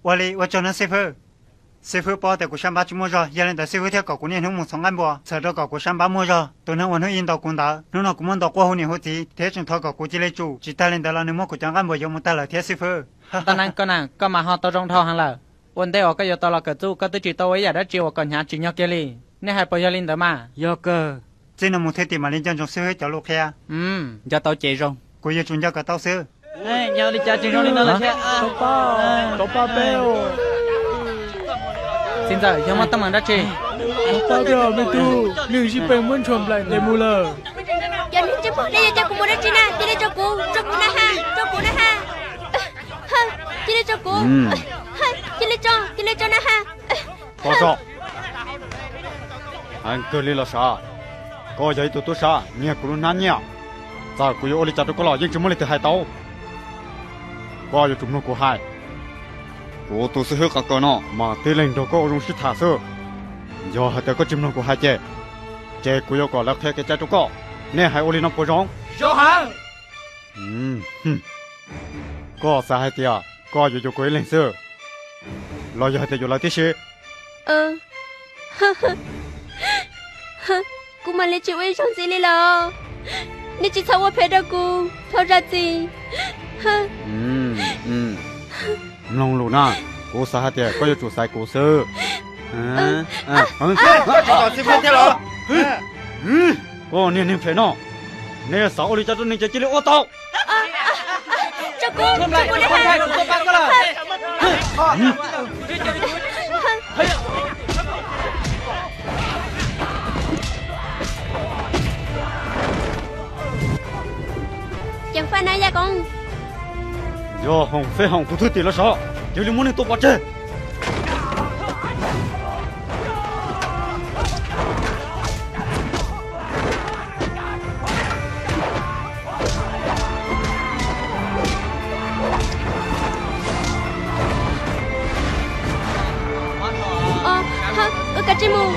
Ua li ua tsaug nawb xib fwb. Xib fwb paub tias kuv sab npab tsis muaj zog, yog li ntawd xib fwb thiaj kom kuv niaj hnub mus txhom nqaij npua, txhawm rau kom kuv sab npab muaj zog. Tus neeg uas hnub ib ntaus kuv ntawd, hnub no kuv muaj ntaus quaj hu niam hu txiv thiab tseem thov kom kuv cia li tsum. Tsis tag li ntawd los nws muab kuv cov nqaij npua yuav mus tag lawm thiab xib fwb. Tau neeb, koj na, koj mas ho tau zoo dhau heev lawm. Ua ntej uas koj yuav tau los kawm txuj, koj twb tsis tau ua ib yam dab tsi uas kom hnyav tsis nyog kiag li. Nej hais puas yog li ntawd mas? Yog kawg. Txij no mus thwj tim mam li nco ntsoov xib fwb cov lus qhia. Nco tau ces zoo. Kuv yuav tsum nco kom tau xwb. Yog li cas tseem zoo li ntawd lawm thiab? Txiv ntxawm, yog muaj teeb meem dab tsi? Pab thiab me tub, neeg sib peem muab ntshua nplaim ntes mus lawm. Cov neeg ntsej muag, nej yuav coj kuv mus dab tsi na? Cia li tso kuv, tso kuv na ha, tso kuv na ha. Cia li tso kuv, cia li tso, cia li tso na ha. Tso tso. Heev kawg li los sav, koj yog ib tug tub sab nyiag kuv lub hnab nyiaj. Txawm kuv yuav ua li cas rau koj los yeej tsis muaj leej twg hais tau. Koj yuav tsum mloog kuv hais. Kuv tus xib hwb qav kaws no mas tib leeg nrog koj ua zoo sib tham xwb. Yog hais tias koj tsis mloog kuv hais ces, ces kuv yuav kom lawv qhia kev cai rau koj. Nej hais ua li no puas zoo? Zoo heev. Koj xav hais tias koj yuav yuav kuv ib leeg xwb, los yog hais tias yuav lawv tib si? Kuv mam li tsis ua ib zaug ntxiv li lawm. Nej tsis txhob ua phem rau kuv, thov zam txim. Mloog lus na, kuv xav hais tias koj yuav tsum xaiv kuv xwb. Koj tsis kom xib fwb thiab los? Koj niag neeg phem no, nej xav ua li cas rau nws ces cia li ua tau. Ceev faj na Yaj Koob. Yog Hoom Fej Hoom tus thwj tim los sav, cia li muab nws tua pov tseg. Wb kav tsij mus.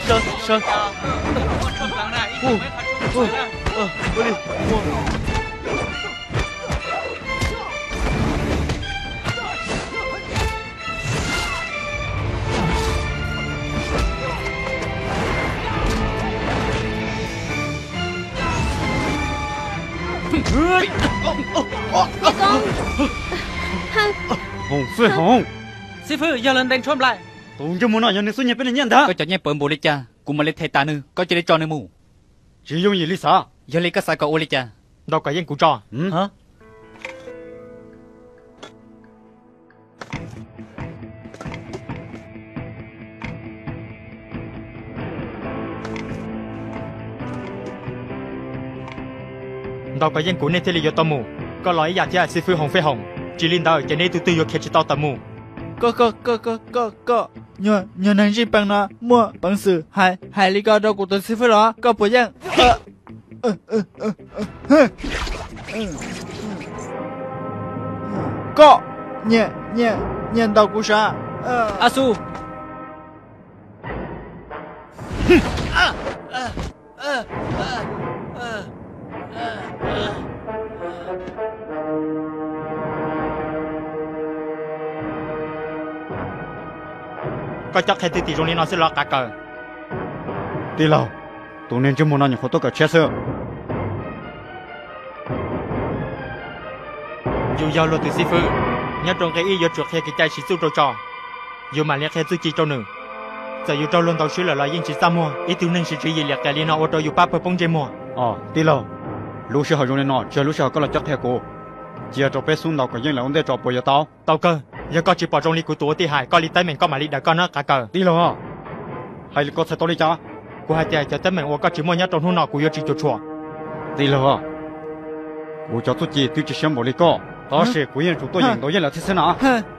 Sawv, sawv. Hoom Fej Hoom. Xib fwb, yog lawv ntes tshuaj nplaim. Tus ntsej muag no yog nws xub nyiag peb li nyiaj ntag. Koj cov nyiaj pawv npaum li cas kuv mam li them tas nws, koj cia li tso nws mus. Tsis yooj yim li xav. Yog li koj xav kom ua li cas? Ntau kom yeej kuv tso. Ntau kom yeej kuv nej thiaj li yuav tau mus. Koj los ib yam thiab xib fwb Hoom Fej Hoom, tsis li ntawd ces nej ib tug twg yuav khiav tsis tau tawm mus. Koj, koj, koj, koj, koj, koj, nyuag neeg zij pees no muaj peev xwm hais hais li ko rau kuv tus xib fwb los? Koj puas yeej? Koj nyiam, nyiam, nyiam ntaus kuv sav. A xu. Koj cob qhia twg tim zoo li no xwb los Qav Kaws? Tij laug, tus neeg ntsej muag no nyuam qhuav tuaj kawm tshiab xwb. Yus yog luag tus xib fwb, nyob rau nqe ib yuav tsum qhia kev cai siv txuj rau tso. Yus mam li qhia txuj ci rau nws. Txawm yus raug luag ntaus swb lawm los yeej tsis txaj muag, ib tug neeg siv tswv yim liam qias li no ua rau yus pab pawg poob ntsej muag. Os tij laug, lub sij hawm zoo li no tsis yog lub sij hawm koj los cob qhia kuv. Cia rau peb xub ntaus kom yeej lawm ua ntej tso puas yuav tau? Tau kawg, yog koj tsis pom zoo li kuv tus ua tij hais, koj li teeb meem koj mam li daws koj nawb Qav Kaws. Tij laug, hais li ko txhais tau li cas? Kuv hais tias cov teeb meem uas koj tsis muaj nyob rau hnub no kuv yuav tsis cuam tshuam. Tij laug, kuv cov txuj ci twb tsis siab npaum li koj, tab sis kuv yeej tsum tuaj yeem ntaus yeej lawm thiab xwb na.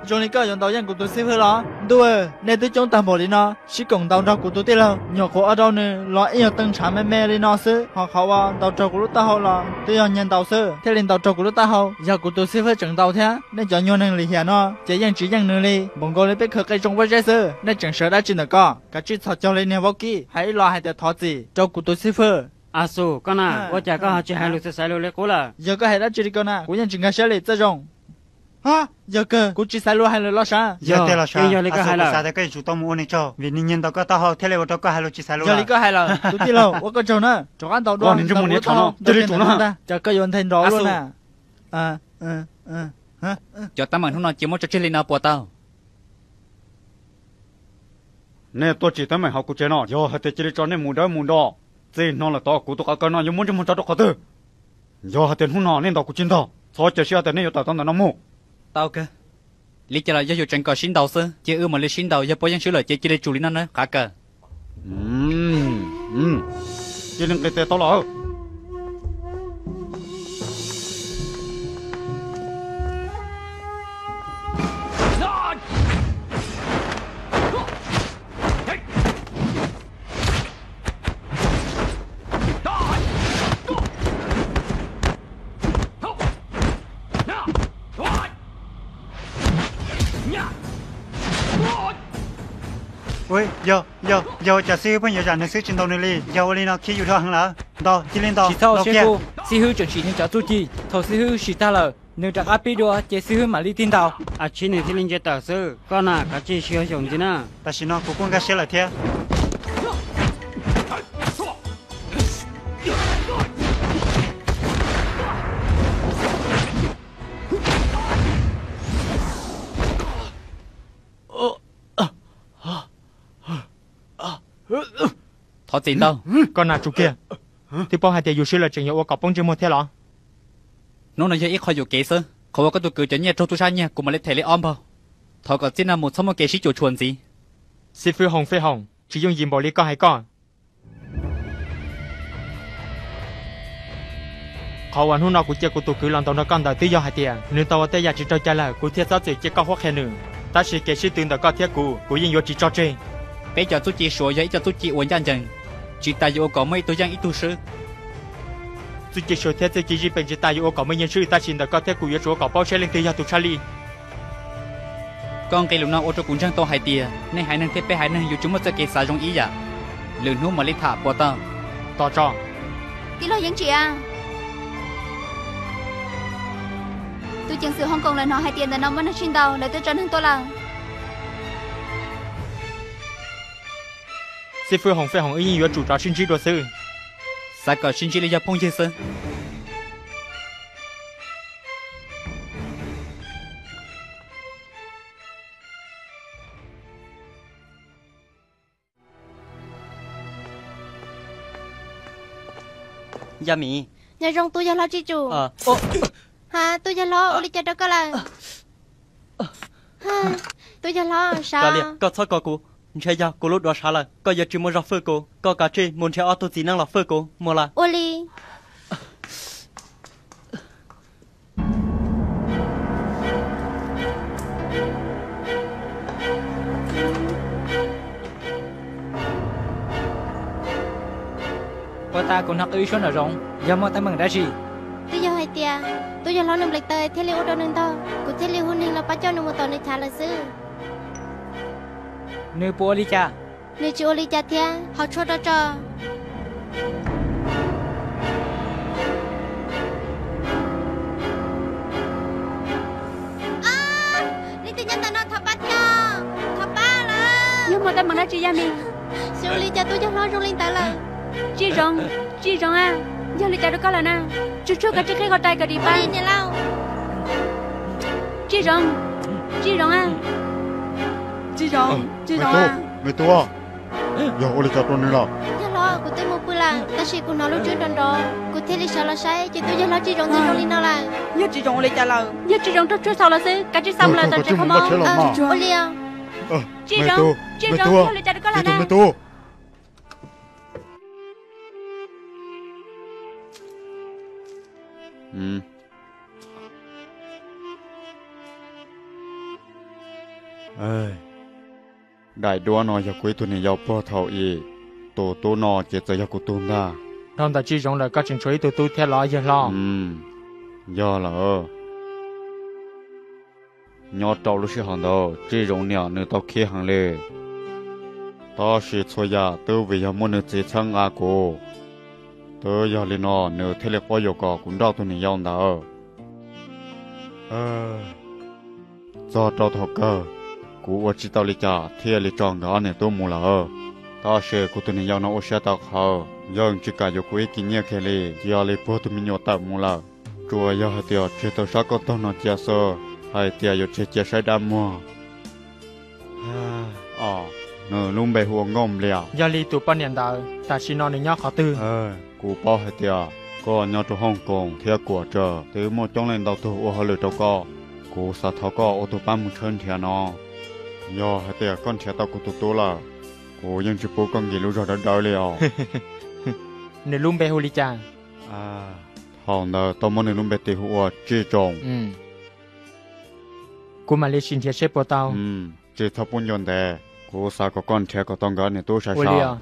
Zoo li koj yuav ntaus yeej kuv tus xib fwb los? Ntuj, nej twb coob tag npaum li no sib koom ntaus nrog kuv tus tij laug, nyuam qhuav ua rau nws los ib nyuag teej ntshav me me li no xwb, ho qhov uas ntaus raug kuv lub taub hau los twb yog nyias ntaus xwb thiaj li ntaus raug kuv lub taub hau. Yog kuv tus xib fwb tseem ntaus thiab, nej cov nyuag neeg lim hiam no ces yeej tsis yeej nws li, npaum nkaus li peb khawv qe tsoo pob zeb xwb. Nej tseem sawv dab tsi ntawm ko? Kav tsij txhos caug li niag vaub kib, hais ib los hais tias thov txim rau kuv tus xib fwb. Asu, koj na, ua cas koj ho tsis hais lus txawj xaiv lus li qub lawm? Yog koj hais dab tsi li ko na, kuv yeej tsis nkag siab li, Txawj Zoo. Ha, yog kawg, kuv tsis xaiv lus hais lawm los sav? Yog, yog li koj hais lawm. Kuv xav tias koj yuav tsum tau mus ua nws tsaug, vim nws nyiag ntaus koj taub hau thiaj li ua rau koj hais lus tsis xaiv lus. Yog li koj hais lawm, tus tij laug, ua koj tsaug na, rov qab ntaus dua, nws ntsej muag niam txhov no, cia li tsum no, cas koj yuav nthe nrov luaj na. Cov teeb meem hnub no cia muab tso tseg li no puas tau? Nej tuaj tsim teeb meem hauv kuv tsev no, yog hais tias cia li tso nej mus dawb mus do, txij hnub lawm tod kuv tus qhov kawg no yuav muab ntsej muag tso rau qhov twg? Yog hais tias hnub no nej ntaus kuv tsis ntog, txhob cia siab hais tias nej yuav tawm tau ntawm no mus. Tau kawg. Li cas los yog yuav tseem kom sib ntaus xwb, cia wb mam li sib ntaus, yog puas yeej swb lawm ces cia li tsum li no na, qav kawg. Cia li nqis tes tau lawm. Ua, yog, yog, yog ua cas xib hwb pheej yuav zam nws xwb tsis ntaus nws li? Yog ua li no khib yus dhau heev lawm. Ntaus, cia li ntaus, tsis txhob ua siab kub, xib hwb tseem sim nws cov txuj ci, thaum xib hwb sim tag lawm, nws rov qab pib dua ces xib hwb mam li tig ntaus. Ab tsi, nws thiaj li nce tawm xwb, koj na kav tsij siv xyuas ntxiv na. Tam sim no kuv kuj nkag siab lawm thiab. Thov txim ntau. Koj na tsum kiag, twb paub hais tias yus swb lawm tseem yuav ua kom poob ntsej muag thiab los? Hnub no yog ib qho yuam kev xwb, qhov uas koj tus kwv cov nyiaj raug tub sab nyiag kuv mam li them li ob npaug. Thov kom txij no mus txhob muaj kev sib cuam tshuam ntxiv. Xib fwb Hoom Fej Hoom, tsis yooj yim npaum li koj hais koj. Qhov uas hnub no kuv cia kuv tus kwv los ntaus nrog koj ntawd twb yog hais tias nws tau ua tej yam tsis raug cai lawm kuv thiaj txhob txwm cia koj huab qhia nws. Tab sis kev sib tw ntawm koj thiab kuv, kuv yeej yuav tsis tso tseg. Peb cov txuj ci Suav yog ib co txuj ci uas ncaj ncees, tsis tas yuav ua kom muaj ib tug yeej ib tug swb. Txuj ci Suav thiab txuj ci Zij Pees tsis tas yuav ua kom muaj yeej swb, tab sis ntawm koj thiab kuv yuav tsum ua kom paub saib leej twg yog tus tshaj li. Koj nqe lus no ua rau kuv ntseeg tau hais tias nej haiv neeg thiab peb haiv neeg yuav tsis muaj txoj kev xav zoo ib yam. Lwm hnub mam li tham puas tau? Tos tso. Tij laug Yeeb Tsim, tus ceev xwm Hoo Koom lawv hnov hais tias ntawm no muaj neeg sib ntaus, lawv twb tso neeg tuaj lawm. Xib fwb Hoom Fej Hoom, wb yeej yuav tsum rov sib ntsib dua xwb. Xav kom sib ntsib li yog phooj ywg xwb. Yaj Mim. Nyob zoo tub yawg hlob Tsij Tsum. Ha, tub yawg hlob, ua li cas rau koj lawm? Tub yawg hlob, sav. Koj txhob kov kuv, ntshe yog kuv lub duav sav lawm. Koj yuav tsis muaj zog fwj kuv, koj kav tsij mus nrhiav ob tug txiv neej los fwj kuv mus lawm. Ua li. Ua tas kuv hnov qw ib suab nraum zoov, yog muaj teeb meem dab tsi? Twb yog hais tias tub yawg hlob nws nplees taw thiaj li ua rau nws ntog, kuv thiaj li hu neeg los pab coj nws mus tom nws chav lawm xwb. Nws puas ua li cas? Nws tsis ua li cas thiab, ho tshuaj rau tso. Leej twg nyob ntawm no thov pab thiab, thov pab lawm. Yog muaj teeb meem dab tsi Yaj Mim? Xyov ua li cas tub yawg hlob zoo li ntawd lawm. Tsij Zoov, Tsij Zoov a, yog li cas rau koj lawm na? Tsug tshuaj kav tsij qhib qhov rais kom dim pab. Tsij Zoov, Tsij Zoov a. Tsij Zoov, Tsij Zoov a. Me tub, yog ua li cas rau nws lawm? Yawg hlob, kuv twb mus pw lawm, tab sis kuv hnov lub tswb nrov nrov, kuv thiaj li sawv los saib ces tub yawg hlob Tsij Zoov twb zoo li no lawm. Yog Tsij Zoov ua li cas lawm? Yog Tsij Zoov raug tshuaj xaus los xwb, kav tsij xa mus lawm tom tsev kho mob. Ua li. Tsij Zoov, Tsij Zoov, yog li cas rau koj lawm na? Daim duab no yog kuv ib tug niam yau puag thaum ub, tus tub no ces txawm yog kuv tug ntag. Dhau ntawm Tsij Zoov lawm koj tseem tshuav ib tug tub thiab los yawg hlob? Yog lawm. Nyob rau lub sij hawm ntawd Tsij Zoov niam nws tau khib heev li, tab sis txhua yam twb vim yog muaj nws txiv txhawb nqa kuv. Twb yog li no nws thiaj li quab yuam kom kuv nrauj tus niam yau ntawd. Txog rau thaum kawg, kuv ua tsis tau li cas thiaj li tso nkawd ob niam tub mus lawm. Tab sis kuv tus niam yau no ua siab tau qhawv, yeej tsis kam yuav kuv ib kis nyiaj kiag li, cia li puag tus me nyuam tawm mus lawm. Tsuas yog hais tias tseg tau sab kauj toog no cia xwb, hais tias yuav tseg cia saib dab muag. Nws lub npe hu ua Nkauj Nplias. Yog li tus poj niam ntawd tam sim no nws nyob qhov twg? Kuv paub hais tias koj nyob rau Hooj Koos thiab Kuam Tsawg twb muaj coob leej ntau tug ua hauj lwm rau koj. Kuv xav thov koj ua tus pab mus tshawb nrhiav no. Yog hais tias koj nrhiav tau kuv tus tub lawm, kuv yeej tsis pub koj nkim lub zog dawb dawb li os. Nws lub npe hu li cas? Thaum ntawd tau muab nws lub npe tis hu ua Tsij Tsoos. Kuv mam li sim nrhiav seb puas tau. Tsis txhob pub ncua ntev, kuv xav kom koj nrhiav kom tau nkawd niam tub sai sai.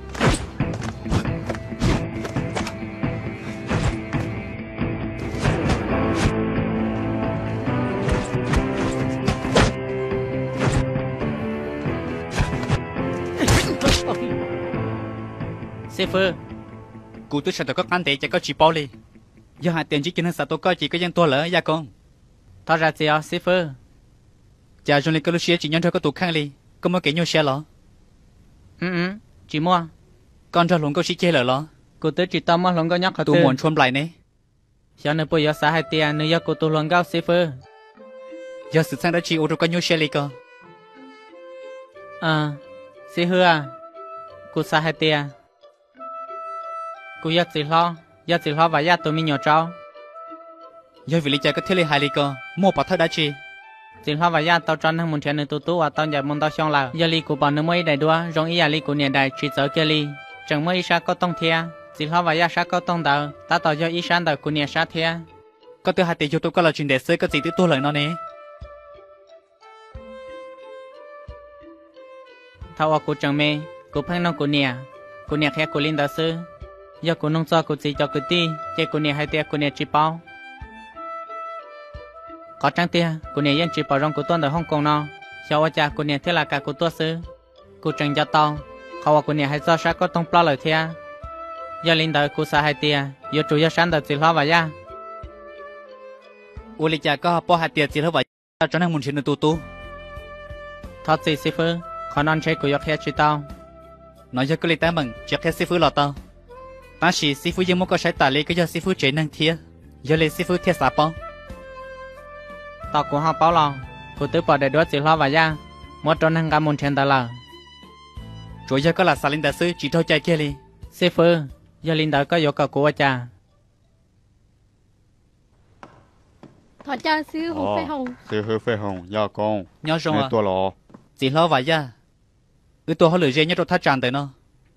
Xib fwb, kuv twb sawv ntawm koj qab ntev ces koj tsis paub li. Yog hais tias ntsib cov neeg xav tua koj ces koj yeej tuag lawm Yaj Koob. Thov zam txim os xib fwb. Cas zoo li koj lub siab tsis nyob nrog koj tus kheej li, koj muaj kev nyuaj siab los? Tsis muaj. Koj nrog hluas nkauj sib ceg lawm los? Kuv twb tsis tau muaj hluas nkauj nyob qhov twg. Tus muam ntshua nplaim ne. Xyov nws puas yuav xav hais tias nws yog kuv tus hluas nkauj xib fwb. Yog xwm txheej dab tsi ua rau koj nyuaj siab li ko? Xib fwb, kuv xav hais tias kuv yog txiv hlob, yog txiv hlob Vam Yaj tus me nyuam tsaub. Yog vim li cas koj thiaj li hais li ko, muaj pov thawj dab tsi? Txiv hlob Vam Yaj tau tso neeg mus nrhiav nws tus tub uas tau ncaim mus ntau xyoo lawm. Yog li kuv pom nws muaj ib daim duab zoo ib yam li kuv niam daim tsis txawv kiag li, tseem muaj ib sab kauj toog thiab. Txiv hlob Vam Yaj sab kauj toog ntawd tab tom yog ib sab ntawm kuv niam sab thiab. Koj twb hais tias yug tau koj los tsis ntev xwb koj txiv twb tuag lawm no ne. Thaum uas kuv tseem me, kuv pheej nug kuv niam, kuv niam qhia kuv li ntawd xwb. Yog kuv nug txog kuv txiv cov kwv tij ces kuv niam hais tias kuv niam tsis paub. Qhov tseeb tiag kuv niam yeej tsis pom zoo kuv tuaj ntawm Hooj Koos no, xyov ua cas kuv niam thiaj lam kam kuv tuaj xwb. Kuv tseem nco tau qhov uas kuv niam hais txog sab kauj toog ploj lawm thiab. Yog li ntawd kuv xav hais tias yuav tsum yog sab ntawm txiv hlob Vam Yaj. Ua li cas koj ho paub hais tias txiv hlob Vam Yaj tso neeg mus nrhiav nws tus tub? Thov txim xib fwb, qhov no ntshe kuv yuav qhia tsis tau. No yog koj li teeb meem tsis qhia xib fwb los tau, tab sis xib fwb yeej muab koj saib tas li koj yog xib fwb tsev neeg thiab, yog li xib fwb thiaj xav paub. Tom kuv ho paub los, kuv twb pom daim duab txiv hlob Vam Yaj muab rau neeg nqa mus nrhiav ntawd lawm. Tsuas yog koj lam xav li ntawd xwb tsis raug cai kiag li. Xib fwb, yog li ntawd koj yuav kom kuv ua cas? Thov caw xib hwb Fej Hoos, Yaj Koob, nyob zoo nej tuaj los? Txiv hlob Vam Yaj, wb tua hauj lwm ze nyob rau thaj tsam ntawm no,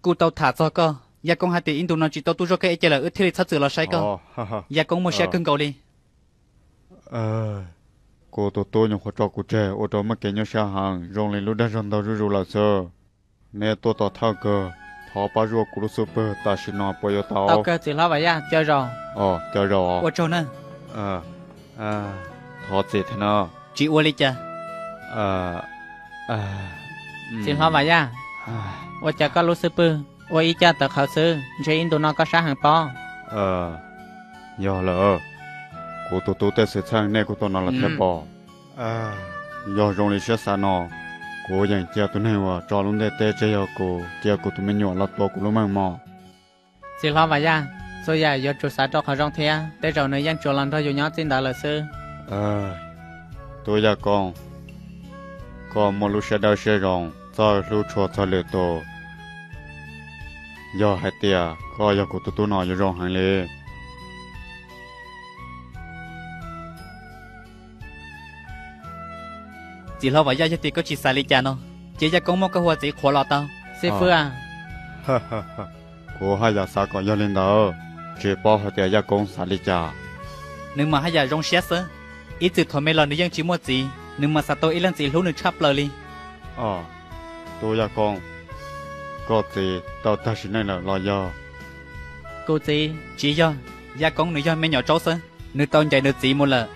kuj tau tham txog koj. Yaj Koob hais tias ib ntu no tsis tau tub zog koj ib ce lawm wb thiaj li txhob txwm los saib koj. Yaj Koob muaj siab kawg nkaus li. Kuv tus tub nyuam qhuav tso kuv tseg ua rau muaj kev nyuaj siab heev zoo li lub dag zog ntaug zuj zus lawm xwb. Nej tuaj tau thawj kawg, thov pab zuaj kuv lub xub pwg tam sim no puas yuav tau? Tau kawg txiv hlob Vam Yaj, caw zaum. Caw zaum. Ua tsaug na. Thov txim thiab na. Tsis ua li cas. Txiv hlob Vam Yaj, ua cas koj lub xub pwg ua ib caj tawv qhawv xwb, ntshe ib ntu no koj sab heev pob. Yog lawm, kuv tus tub tej xwm txheej nej kuj tuaj no los thiab pob. Yog zoo li siab xav no, kuv yeem cia tus neeg uas tso lub ntiaj teb tseg yog kuv, cia kuv tus me nyuam los tua kuv lub meej mom. Txiv hlob Vam Yaj, txhua yam yuav tsum xav rau qhov zoo thiab, tej zaum nws yeej tsuas los nrog yus nyob txij ntawd lawm xwb. Tub Yaj Koob, koj muaj lub siab dawb siab zoo, txawj hlub tshua txog lwm tus. Yog hais tias koj yog kuv tus tub no yuav zoo heev li. Txiv hlob Vam Yaj, yog tias koj tsis xav li cas no, ces Yaj Koob muab koj hu ua txiv qhuav los tau. Xib fwb, kuv haj yam xav kom yog li ntawd, tsis paub hais tias Yaj Koob xav li cas. Nws mas haj yam zoo siab xwb, ib txwm thaum me los nws yeej tsis muaj txiv, nws mas xav tau ib leej txiv hlub nws tshaj plaws li. Tub Yaj Koob, koj txiv tau tag sim neej lawm los yog? Kuv txiv? Tsis yog, Yaj Koob nws yog me nyuam tsaub xwb, nws tau ncaim nws txiv mus lawm.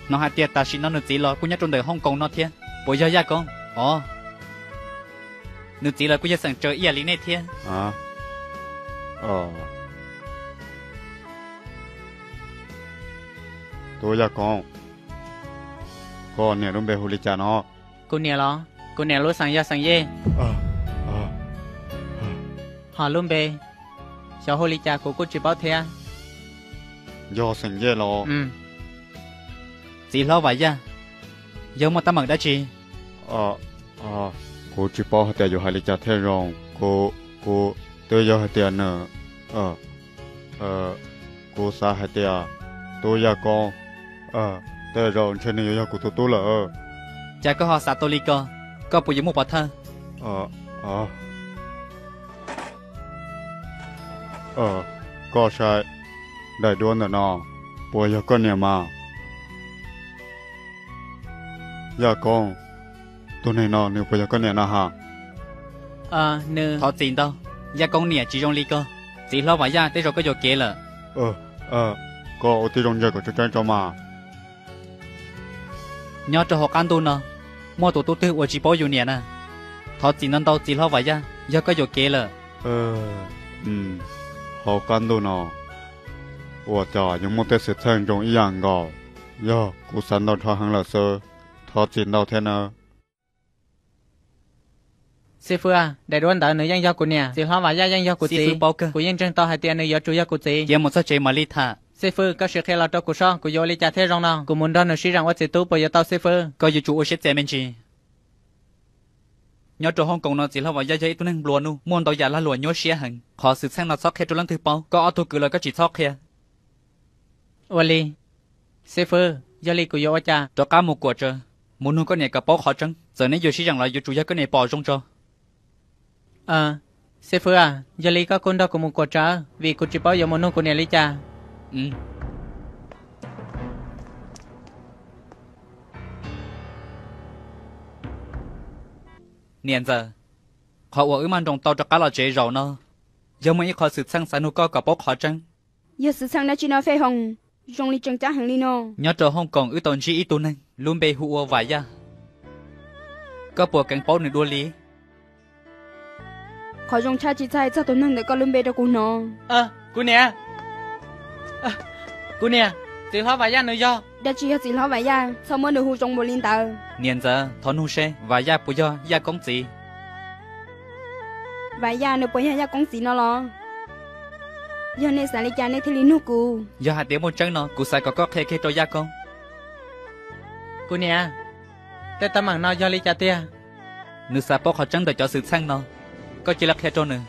Hnov hais tias tam sim no nws txiv los kuj nyob rau ntawm Hooj Koos no thiab, puas yog Yaj Koob? Os, nws txiv los kuj yog xeem Tsaws ib yam li nej thiab. Tub Yaj Koob, koj niam lub npe hu li cas no? Kuv niam los? Kuv niam lub xeem yog xeem Yej. Ho lub npe, xyov hu li cas kuv kuj tsis paub thiab. Yog xeem Yej los? Txiv hlob Vam Yaj, yog muaj teeb meem dab tsi? Kuv tsis paub hais tias yuav hais li cas thiaj zoo. Kuv, kuv, twb yog hais tias nws, kuv xav hais tias Tub Yaj Koob, tej zaum ntshe nws yuav yog kuv tus tub lawm. Cas koj ho xav tau li ko? Koj puas yuav muaj pov thawj? Koj saib, daim duab ntawm no puas yog koj niam mas? Yaj Koob, tus neeg no nws puas yog koj niam na ha? Nws, thov txim ntau, Yaj Koob niam tsis zoo li ko. Txiv hlob Vam Yaj, tej zaum koj yuam kev lawm. Koj ua tib zoo ntsia kom tseeb tseeb tso mas. Nyob rau hauv qab ntuj no, muaj tus tub twg uas tsis paub yus niam na? Thov txim ntau ntau txiv hlob Vam Yaj, yog koj yuam kev lawm. Hauv qab ntuj no ua cas yuav muaj tej xwm txheej zoo ib yam nkaus. Yog kuv xav ntau dhau heev lawm xwb, thov txim ntau thiab nawb. Xib fwb, daim duab ntawd nws yeej yog kuv niam, txiv hlob Vam Yaj yeej yog kuv txiv. Kuv yeej ntseeg tau hais tias nws yuav tsum yog kuv txiv. Cia mus txog tsev mam li tham. Xib fwb, koj sim qhia los rau kuv sob, kuv yuav ua li cas thiaj zoo no? Kuv mus nrog nws sib zam ua txiv tub puas yuav tau xib fwb? Koj yuav tsum ua siab txias me ntsis. Nyob rau Hong Kong no txiv hlob Vam Yaj yog ib tug neeg nplua nuj, muaj ntau yam lag luam nyuaj siab heev. Qhov xwm txheej no txhob qhia rau leej twg paub, koj ob tug kwv los koj tsis txhob qhia. Ua li, xib fwb, yog li kuv yuav ua cas? Rov qab mus kuam tsaws, mus nug koj niam kom paub qhov tseeb, txawm neb yuav sib zam los yuav tsum yog koj niam pom zoo tso. Xib fwb, yog li koj kuj nrog kuv mus kuam tsaws, vim kuv tsis paub yuav mus nug kuv niam li cas. Niam ntxawm, qhov uas wb maj nroos tau rov qab los tsev zaum no, yog muaj ib qho xwm txheej xav nug koj kom paub qhov tseeb. Yog xwm txheej dab tsi no Fej Hoos? Zoo li tseem ceeb heev li no. Nyob rau Hong Kong wb tau ntsib ib tug neeg lub npe hu ua Vam Yaj. Koj puas keev paub nws dua li? Qhov zoo tshaj tsis txhob hais txog tus neeg ntawm koj lub npe rau kuv hnov. Kuv niam, kuv niam, txiv hlob Vam Yaj nws yog. Dab tsi yog txiv hlob Vam Yaj? Txhob muab nws hu zoo npaum li ntawd. Niam ntxawm, thov nug seb Vam Yaj puas yog Yaj Koob txiv? Vam Yaj nws puas yog Yaj Koob txiv no los? Yog nej xav li cas nej thiaj li nug kuv? Yog hais tias muaj tseeb no kuv xav kom koj qhia kiag rau Yaj Koob. Kuv niam, tej teeb meem no yog li cas tiag? Nws xav paub qhov tseeb ntawm cov xwm txheej no, koj cia li qhia rau nws.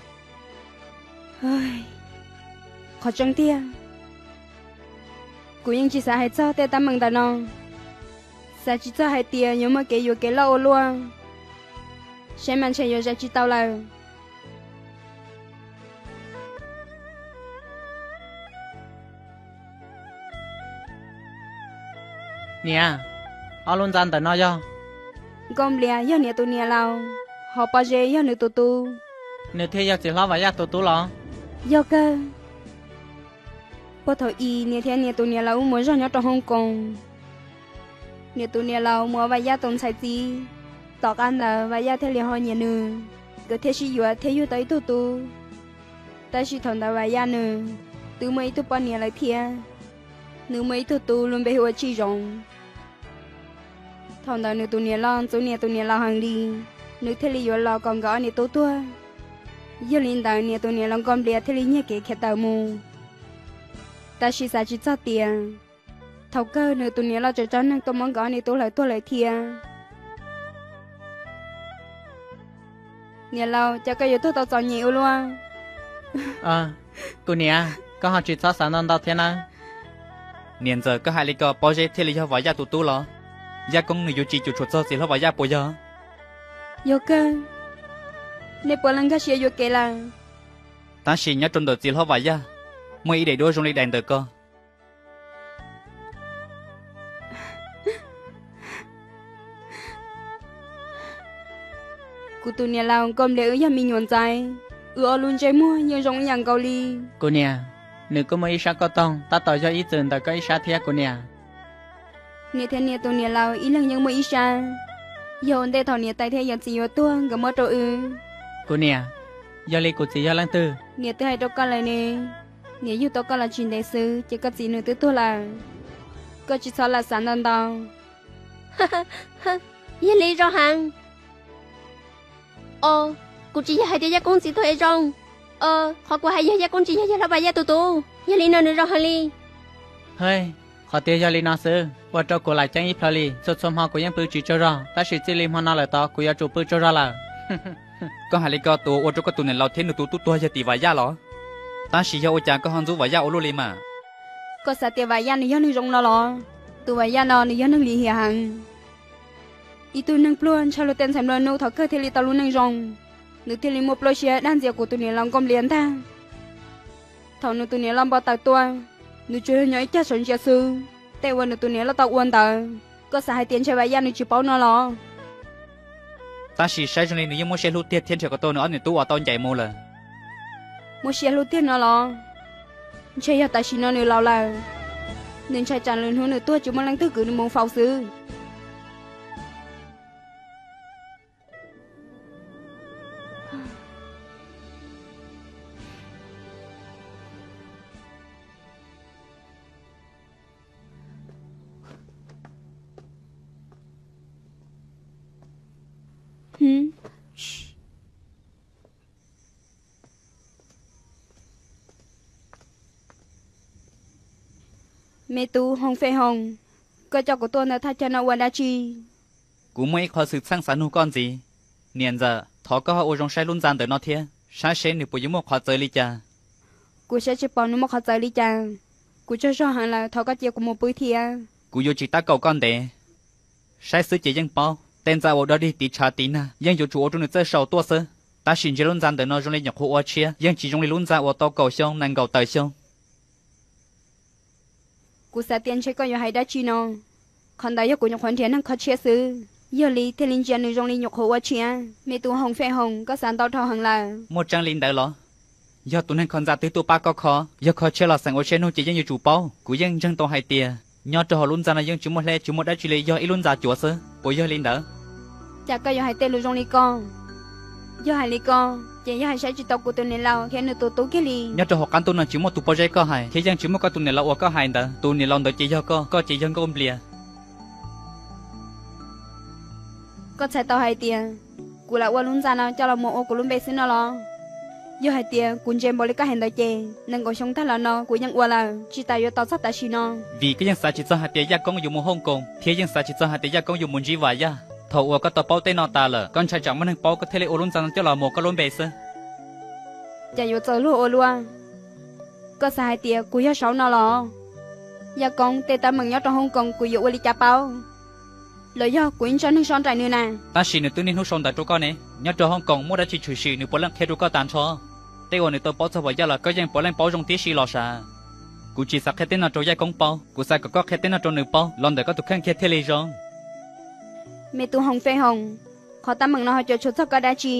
Qhov tseeb tiag, kuv yeej tsis xav hais txog tej teeb meem ntawm no. Xav tsis txog hais tias yuav muaj kev yuam kev loj ua luaj, saib mas ntshe yuav zais tsis tau lawm. Niam, ob lub ntxa ntawm no yog? Nkauj Nplias yog niam tus niam laus, ho Pob Zeb yog nws tus tub. Nws thiaj yog txiv hlob Vam Yaj tus tub los? Yog kawg. Puag thaum ub niam thiab niam tus niam laus wb mus zog nyob rau Hong Kong. Niam tus niam laus mus ua Vam Yaj tus ntxhais txiv. Tom qab ntawd Vam Yaj thiaj li ho nyiam nws, nkawd thiaj sib yuav thiab yug tau ib tug tub. Tab sis thaum ntawd Vam Yaj nws twb muaj ib tug poj niam lawm thiab. Nws muaj ib tug tub lub npe hu ua Tsij Zoov. Thaum ntawd nws tus niam loj ntxub niam tus niam laus heev li, nws thiaj li yuav los kom nkawd ob niam tub tuag. Yog li ntawd niam tus niam laus Nkauj Nplias thiaj li nyiag kev khiav tawm mus. Tab sis xav tsis txog tias thaum kawg nws tus niam loj tseem tso neeg tuaj muab nkawd ob niam tub hlawv tuag lawm thiab. Niam laus, cas koj yuav tuag tau txom nyem ua luaj? Kuv niam, koj ho tsis txhob xav ntau ntau thiab nawb. Niam ntxawm, koj hais li ko Pob Zeb thiaj li yog Vam Yaj tus tub los? Yaj Koob nws yuav tsis cuam tshuam txog txiv hlob Vam Yaj puas yog? Yog kawg, nej puav leej nkag siab yuam kev lawm. Tab sis nyob rau ntawm txiv hlob Vam Yaj, muaj ib daim duab zoo li daim ntawm ko. Kuv tus niam laus Nkauj Nplias wb yog me nyuam ntxhais, wb ob lub ntsej muag yeej zoo ib yam nkaus li. Kuv niam, nws kuj muaj ib sab kauj toog tab tom yog ib txwm ntawm koj ib sab thiab kuv niam. Niam thiab niam tus niam laus ib leeg yeej muaj ib sab, yog ua ntej thaum niam tais thiab yawm txiv yuav tuag nkawd muab rau wb. Kuv niam, yog li kuv txiv yog leej twg? Niam twb hais rau koj lawm ne, niam yug tau koj los tsis ntev xwb ces koj txiv nws twb tuag lawm. Koj tsis txhob lam xav ntau ntau. Yog li zoo heev. Os, kuv tsis yog hais tias Yaj Koob txiv tuag es zoo. Qhov kuv hais yog Yaj Koob tsis yog yawg hlob Vam Yaj tus tub, yog li no nws zoo heev li. Hej, qhov tiag yog li no xwb, ua rau kuv lam ceeb ib plhaw li. Txhua txhua hmo kuv yeej pw tsis tsaug zog, tab sis txij li hmo no lawm tod kuv yuav tsum pw tsaug zog lawm. Koj hais li ko tus ua rau koj tus niam laus thiab nws tus tub tuag yog tim Vam Yaj los? Tab sis yog ua cas koj ho ntxub Vam Yaj ua luaj li mas? Koj xav tias Vam Yaj nws yog neeg zoo no los? Tus Vam Yaj no nws yog neeg lim hiam heev. Ib tug neeg pluag ntshaw luag tej ntxhais nplua nuj, thaum kawg thiaj li tau lub neej zoo, nws thiaj li muaj plab siab dag ntxias kuv tus niam laus Nkauj Nplias ntag. Thaum nws tus niam loj npau taws tuaj, nws tsuas yog nyob ib cag sawv ntsia xwb. Tej uas nws tus niam loj tau ua ntawd, koj xav hais tias ntshe Vam Yaj nws tsis paub no los? Tab sis saib zoo li nws yeej muab siab hlub tiag thiab nrhiav kom tau nws ob niam tub uas tau ncaim mus lawm. Muab siab hlub tiag no los? Ntshe yog tam sim no nws laus lawm, nws ntshai tsam lwm hnub nws tuag tsis muaj leej twg kwv nws mus faus xwb. Me tub Hoom Fej Hoom, koj coj kuv tuaj ntawm thaj chaw no ua dab tsi? Kuv muaj ib qho xwm txheej xav nug koj ntxiv. Niam ntxawm, thov koj ho ua zoo saib lub ntxa ntawm no thiab, saib seb nws puas yuav muaj qhov txawv li cas. Kuv saib tsis pom nws muaj qhov txawv li cas. Kuv tsaug zog heev lawm, thov koj cia kuv mus pw thiab. Kuv yuav tsis tab kaum koj ntev. Saib xwb ces yeej paub, tej ntxa uas dog dig tiv tshav tiv nag yeej yuav tsum ua rau nws txawj sau tuaj xwb. Tab sis ntshe lub ntxa ntawm no zoo li nyuam qhuav ua tshiab, yeej tsis zoo li lub ntxa uas tau kaum xyoo nees nkaum tawm xyoo. Kuv xav tias ntshe koj yuav hais dab tsi no. Qhov ntawd yog kuv nyuam qhuav nrhiav neeg kho tshiab xwb, yog li thiaj li ntsia nws zoo li nyuam qhuav ua tshiab. Me tub Hoom Fej Hoom, koj xav ntau dhau heev lawm. Muaj tseeb li ntawd los? Yog tus neeg kho ntxa twg tuaj pab koj kho, yog kho tshiab los xeem ua siab nug ces yeej yuav tsum paub. Kuv yeej ntseeg tau hais tias nyob rau hauv lub ntxa no yeej tsis muaj hleb tsis muaj dab tsi li, yog ib lub ntxa cuav xwb, puas yog li ntawd? Cas koj yuav hais tej lus zoo li ko? Yog hais li ko, ces yog hais saib tsis tau kuv tus niam laus thiab nws tus tub kiag li. Nyob rau hauv qab ntuj no tsis muaj tus pob zeb koj hais, thiab yeej tsis muaj koj tus niam laus uas koj hais ntawd. Tus niam laus ntawd ces yog koj, koj ces yog Nkauj Nplias. Koj txhais tau hais tias kuv lam ua lub ntxa no coj los mus ua kuv lub npe xwb no los? Yog hais tias kuv ntse npaum li koj hais ntawd ces nees nkaum xyoo tag los no kuv yeej ua lawm, tsis tas yuav tos txog tam sim no. Vim koj yeej xav tsis txog hais tias Yaj Koob yuav mus Hooj Koos, thiab yeej xav tsis txog hais tias Yaj Koob yuav mus ntsib Vam Yaj. Thaum uas koj tau paub tej no tas lawm, koj ntshai tsam muaj neeg paub koj thiaj li ua lub ntxa no coj los mus koj lub npe xwb. Cas yuav txawv luag ua luaj? Koj xav hais tias kuv yog saum no los? Yaj Koob tej teeb meem nyob rau Hooj Koos kuv yuav ua li cas paub? Los yog kuv ib tsob neeg soj nraim nws na? Tab sis nws twb niaj hnub sau ntawv rau koj ne, nyob rau Hooj Koos muaj dab tsi tshwm sim nws puav leej qhia rau koj tag nrho. Tej uas nws tau paub txog Vam Yaj los koj yeej puav leej paub zoo tib si los sav. Kuv tsis xav qhia tej no rau Yaj Koob paub, kuv xav kom koj qhia tej no rau nws paub los ntawm koj tus kheej kiag thiaj li zoo. Me tub Hoom Fej Hoom, qhov teeb meem no ho cuam tshuam txog koj dab tsi?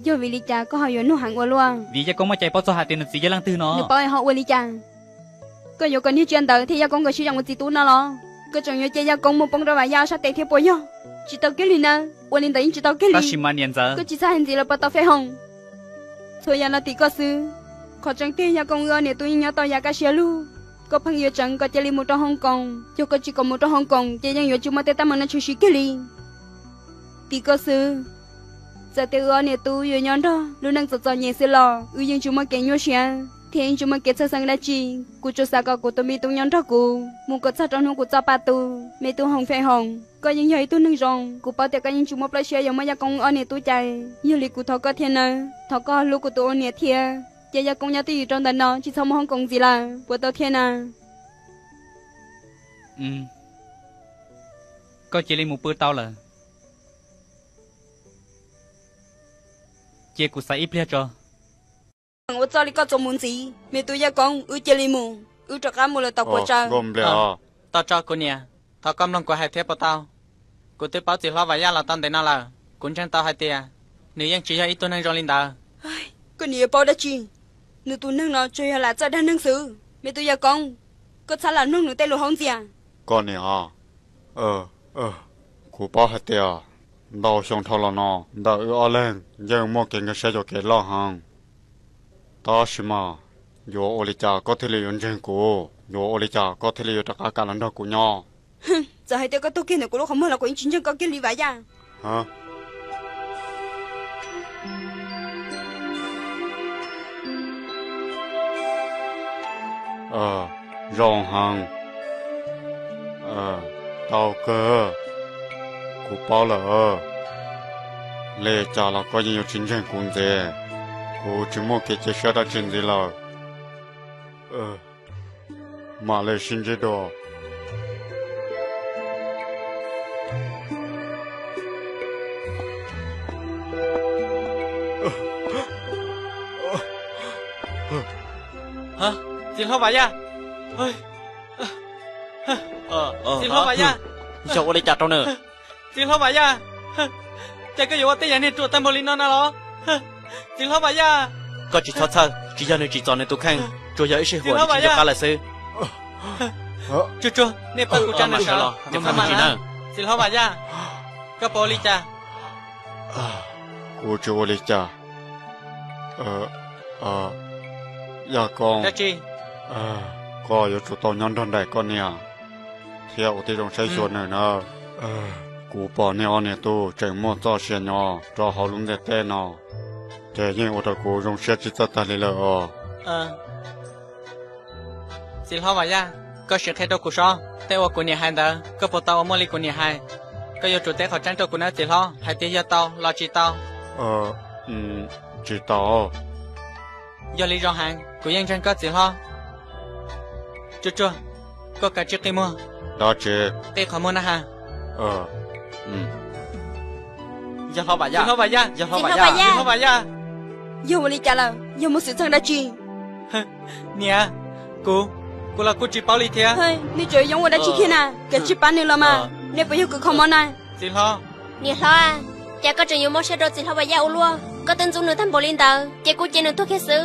Yog vim li cas koj ho yuav nug heev ua luaj? Vim Yaj Koob muaj cai paub txog hais tias nws txiv yog leej twg no. Nws paub es ho ua li cas? Koj yuav kom niag Tsiaj Ntawv thiab Yaj Koob nkawd sib zam ua txiv tub no los? Koj tseem yuav cia Yaj Koob mus poob rau Vam Yaj sab tes thiab puas yog? Tsis tau kiag li na, ua li ntawd yeej tsis tau kiag li. Tab sis mas niam ntxawm. Koj tsis txhob hais ntxiv lawm puas tau Fej Hoom? Txhua yam no tim koj xwb. Qhov tseeb tiag Yaj Koob wb ob niam tub yeej nyob tau yav kaj siab lug. Koj pheej yuav tseev kom cia li mus rau Hooj Koos, yog koj tsis kom mus rau Hooj Koos ces yeej yuav tsis muaj tej teeb meem no tshwm sim kiag li. Tim koj xwb. Txawm tias wb ob niam tub yuav nyob nrog lub neej txom txom nyem xwb los wb yeej tsis muaj kev nyuaj siab thiab yeej tsis muaj kev txhawj xeeb dab tsi. Kuv tsuas xav kom kuv tus me tub nyob nrog kuv mus kom txog rau hnub kuv txoj pa tu. Me tub Hoom Fej Hoom, koj yeej yog ib tug neeg zoo, kuv paub tias koj yeej tsis muaj plab siab yuav muab Yaj Koob wb ob niam tub cais, yog li kuv thov koj thiab nawb, thov koj hlub kuv tus ua niam thiab, cia Yaj Koob nyob twj ywm rau ntawm no tsis txhob mus Hooj Koos ntxiv lawm, puas tau thiab na? Koj cia li mus pw tau lawm. Cia kuv xav ib pliag tso. Ua txuj li koj txuas mus ntxiv, me tub Yaj Koob, wb cia li mus, wb rov qab mus lawm tom quas tsaw. Tau tso kuv niam, thov koj mloog kuv hais thiab puas tau? Kuv twb paub txiv hlob Vam Yaj los tau ntev no lawm, kuv ntseeg tau hais tias nws yeej tsis yog ib tug neeg zoo li ntawd. Koj niam yuav paub dab tsi? Nws tus neeg no tsuas yog lam txawj dag neeg xwb. Me tub Yaj Koob, koj txhob lam mloog nws tej lus haub ntxias. Koj niam, kuv paub hais tias ntau xyoo dhau los no ntawm wb ob leeg yeej muaj kev nkag siab yuam kev loj heev. Tab sis mas Yuav ua li cas koj thiaj li yuav ntseeg kuv? Yuav ua li cas koj thiaj li yuav rov qab kam los nrog kuv nyob? Txawm hais tias koj tuag kiag ntawm kuv lub qhov muag los kuv yeej tsis ntseeg koj kiag li Vam Yaj. Zoo heev. Tau kawg, kuv paub lawm. Li cas los koj yeej yuav tsis ntseeg kuv ntxiv. Kuv tsis muaj kev cia siab dab tsi ntxiv lawm. Mam li sib ntsib dua. Txiv hlob Vam Yaj, txiv hlob Vam Yaj, yog ua li cas rau nws? Txiv hlob Vam Yaj, cas koj yuav ua tej yam niag ruam tag npaum li no na los? Txiv hlob Vam Yaj, koj tsis txhob txhawj, tsis yog nws tsim txom nws tus kheej, tsuas yog ib sij huam nws tsis nco qab lawm xwb. Tsuag tsuag, nej pab kuv tsa nws sawv los, txiv hlob Vam Yaj, koj puas ua li cas? Kuv tsis ua li cas. Yaj Koob, dab tsi? Koj yuav tsum tau nyob nrog nraim koj niam thiab ua tib zoo saib xyuas nws na. Kuv pom nej ob niam tub tseem muaj txoj sia nyob rau hauv lub ntiaj teb no, ces yeej ua rau kuv zoo siab tsis txawj tag li lawm os. Txiv hlob Vam Yaj, koj sim qhia rau kuv sob, tej uas kuv niam hais ntawd koj puas tau ua muaj li kuv niam hais? Koj yuav tsum teb qhov tseeb rau kuv nawb txiv hlob, hais tias yog tau los tsis tau. Tsis tau. Yog li zoo heev, kuv yeej ntseeg koj txiv hlob. Tsuag tsuag, koj kav tsij qi muag. Dab tsi? Qi qhov muag na has. Yog hlob Vam Yaj, txiv hlob Vam Yaj, yog hlob Vam Yaj, txiv hlob Vam Yaj. Yog ua li cas lawm? Yog muaj xwm txheej dab tsi? Niam, kuv, kuv los kuj tsis paub li thiab. Nej tseem yuav ua dab tsi thiab na? Kav tsij pab nws los mas. Nej puas yog kws kho mob na? Txiv hlob. Niam hlob, cas koj tseem yuav mob siab rau txiv hlob Vam Yaj ua luaj? Koj twb ntxub nws tag npaum li ntawd, ces kuj cia nws tuag kiag xwb.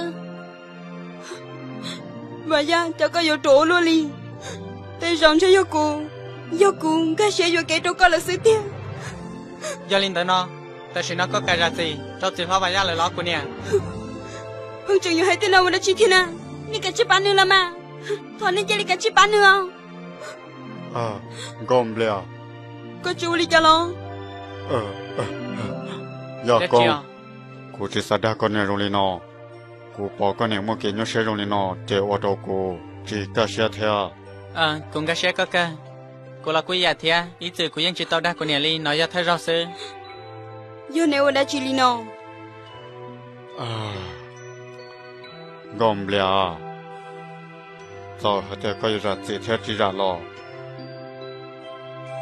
Vam Yaj, cas koj yuav ruam ua luaj li? Tej zaum ntshe yog kuv, yog kuv nkag siab yuam kev rau koj lawm xwb tiag. Yog li ntawd no, tam sim no koj kam zam txim rau txiv hlob Vam Yaj lawm los kuv niam? Pheej tseem yuav hais tej no ua dab tsi thiab na? Nej kav tsij pab nws los mas. Thov nej cia li kav tsij pab nws os. Nkauj Nplias, koj tsis ua li cas los? Yaj Koob, kuv tsis xav dag koj niam zoo li no. Kuv pom koj niam muaj kev nyuaj siab zoo li no ces ua rau kuv tsis kaj siab thiab. Kuv nkag siab koj kawg. Kuv los kuj ib yam thiab, ib txwm kuv yeej tsis tau dag kuv niam li, no yog thawj zaug xwb. Yog nej ua dab tsi li no? Nkauj Nplias, txawm hais tias koj yuav zam txim thiab tsis zam los,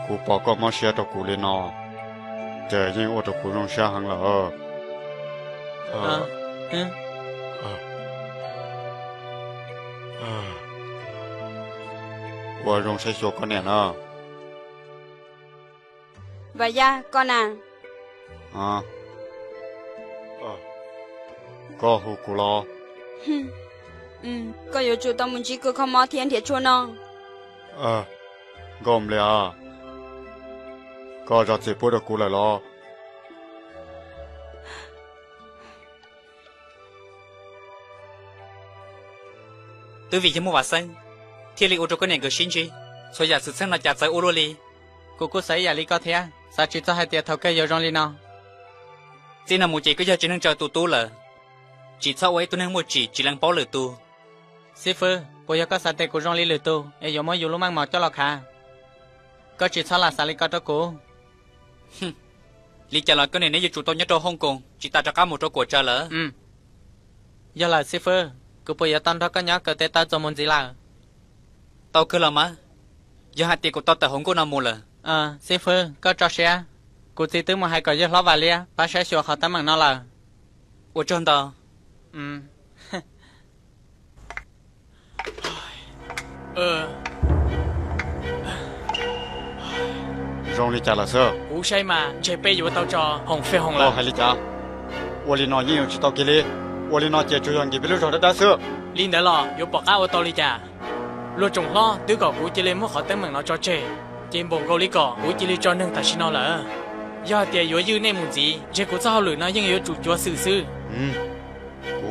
kuv pom koj mob siab rau kuv li no, ces yeej ua rau kuv zoo siab heev lawm. Ua zoo saib xyuas koj niam na. Vam Yaj, koj na. Koj hu kuv los? Koj yuav tsum tau mus ntsib kws kho mob thiab nrhiav tshuaj noj. Nkauj Nplias, koj zam txim pub rau kuv lawm los? Twb vim yog muaj Vam Xeeb thiaj li ua rau koj niam nkawd sib ntsib, txhua yam xwm txheej no cas txawv ua luaj li. Kuv kuj xav ib yam li koj thiab, xav tsis txog hais tias thaum kawg yuav zoo li no. Txij no mus ces koj yog tsev neeg tsaws tus tub lawm, tsis txhob ua ib tug neeg muaj tsim tsis lees paub lwm tus. Xib fwb, puas yog koj xav tias kuv zoo li lwm tus es yuav muab yus lub meej mom coj los khav? Koj tsis txhob lam xav li ko rau kuv. Li cas los koj niam neb yuav tsum tau nyob rau Hong Kong tsis tas rov qab mus rau Kuam Tsaws lawm. Yog lawm xib fwb, kuv puas yuav tau nrog koj nyob kawm tes taw txuas mus ntxiv lawm? Tau kawg los mas, yog hais tias kuv tau tawm hauv nkuaj no mus lawm. Xib fwb, koj tso siab, kuv txiv twb mus hais kom yawg hlob Vam Liab pab saib xyuas qhov teeb meem no lawm. Ua tsaug ntau. Zoo li cas lawm xwb? Kuv saib mas ntshe peb yuav tau tso hoom fej hoom lawm. Koj hais li cas? Ua li no yeej yuav tsis tau kiag li. Ua li no ces tsuas yog nkim peb lub zog dawb dawb xwb. Li ntawd los yuav pom qab ua tau li cas? Luag tsoom hlob twb kom kuv cia li muab qhov teeb meem no tso tseg, ces npaum nkaus li kom kuv cia li tso neeg tam sim no lawm. Yog hais tias yuav ywj nej mus ntxiv, ntshe kuv txoj hauj lwm no yeej yuav tsum cuav xwm xwb.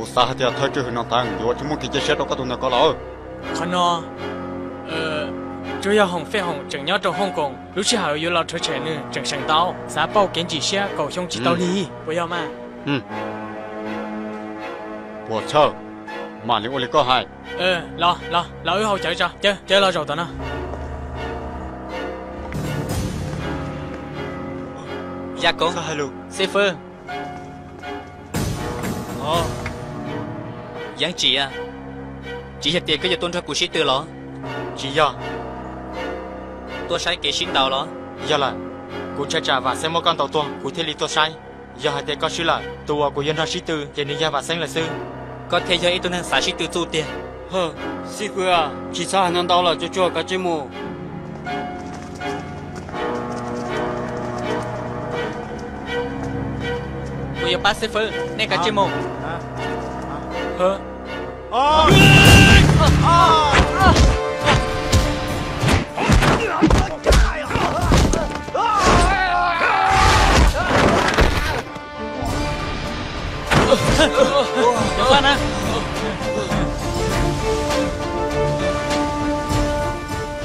Kuv xav hais tias thawj tswj hwm no tag yuav tsis muaj kev cia siab rau koj tus ntawm ko lawm. Qhov no, tsuas yog Hoom Fej Hoom tseem nyob rau Hooj Koom, lub sij hawm yuav los rhuav tshem nws tseem seem tau. Xav pauj kev ntsim siab kaum xyoo tsis tau lig, puas yog mas? Puas txhawj, mam li ua li koj hais. Los, los wb hau cawv tso, cawv, cawv los zaum tom no. Yaj Koob, Xib Fwb. Yeeb Tsim, tsis yog tias koj yuav tuaj nrog kuv sib tw los? Tsis yog. Tuaj saib kev sib ntaus los? Yog lawm, kuv ntshai tsam Vam Xeeb muab koj ntaus tuag kuv thiaj li tuaj saib. Yog hais tias koj swb lawm, tus uas kuv yuav nrog sib tw ces nws yog Vam Xeeb lawm xwb. Koj thiaj yog ib tug neeg xav sib tw txuj tiag. Xib Fwb, tsis txhob hais no ntau lawm, tsuag tsuag kav tsij mus. Kuv yuav pab Xib Fwb, nej kav tsij mus.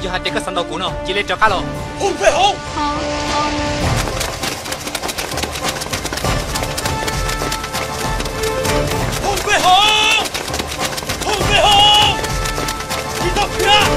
Yog hais tias koj xav ntaus kuv no, cia li rov qab los. Hoom Fej Hoom! Hoom Fej Hoom! Hoom Fej Hoom! Tsis txhob khiav!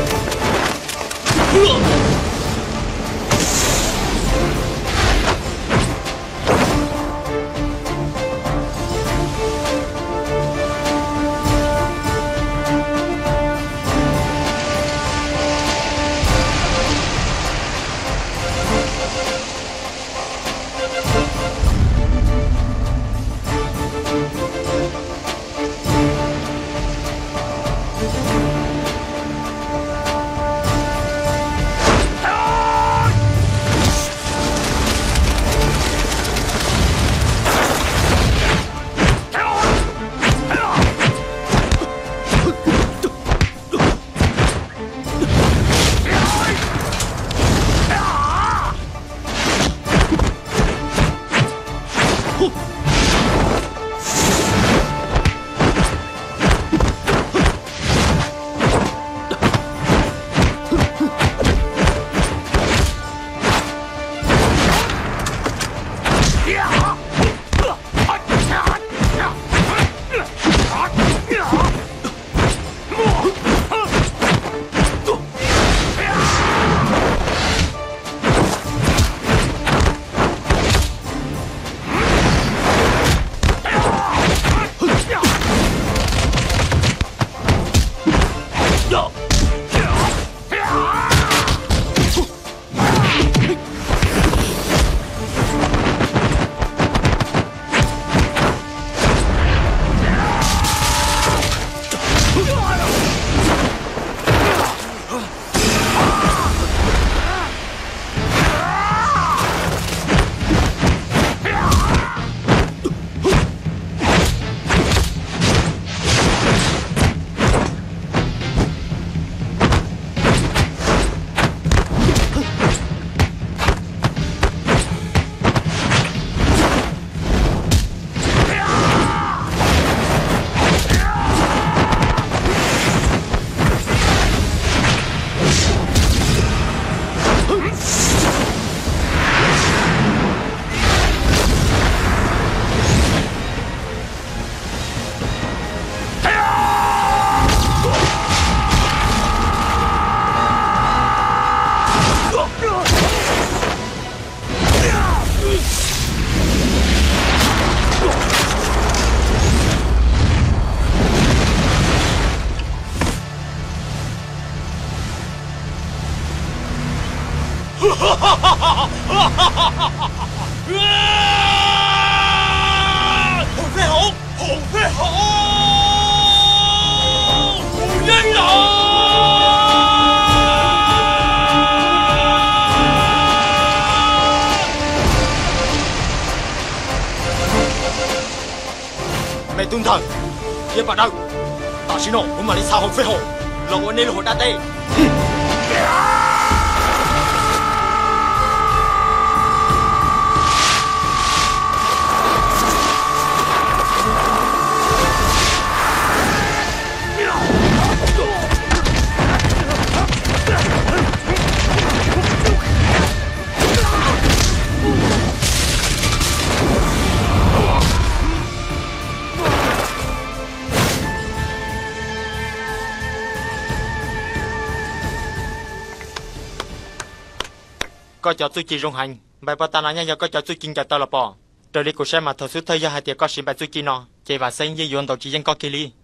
Hoom Fej Hoom, Hoom Fej Hoom, kuv yeej los. Me tub ntxawg, Iab Paj Dawb, tam sim no kuv mam li xa Hoom Fej Hoom los ua nej lub hauv dab teb. Koj cov txuj ci zoo heev, npais pov tas no nyaj yog koj cov txuj ci ncaws taw los pom. Raws li kuv saib mas thaum xub thawj yog hais tias koj siv npais txuj ci no, ces Vam Xeeb yeej yuav ntaus tsis yeej koj kiag li.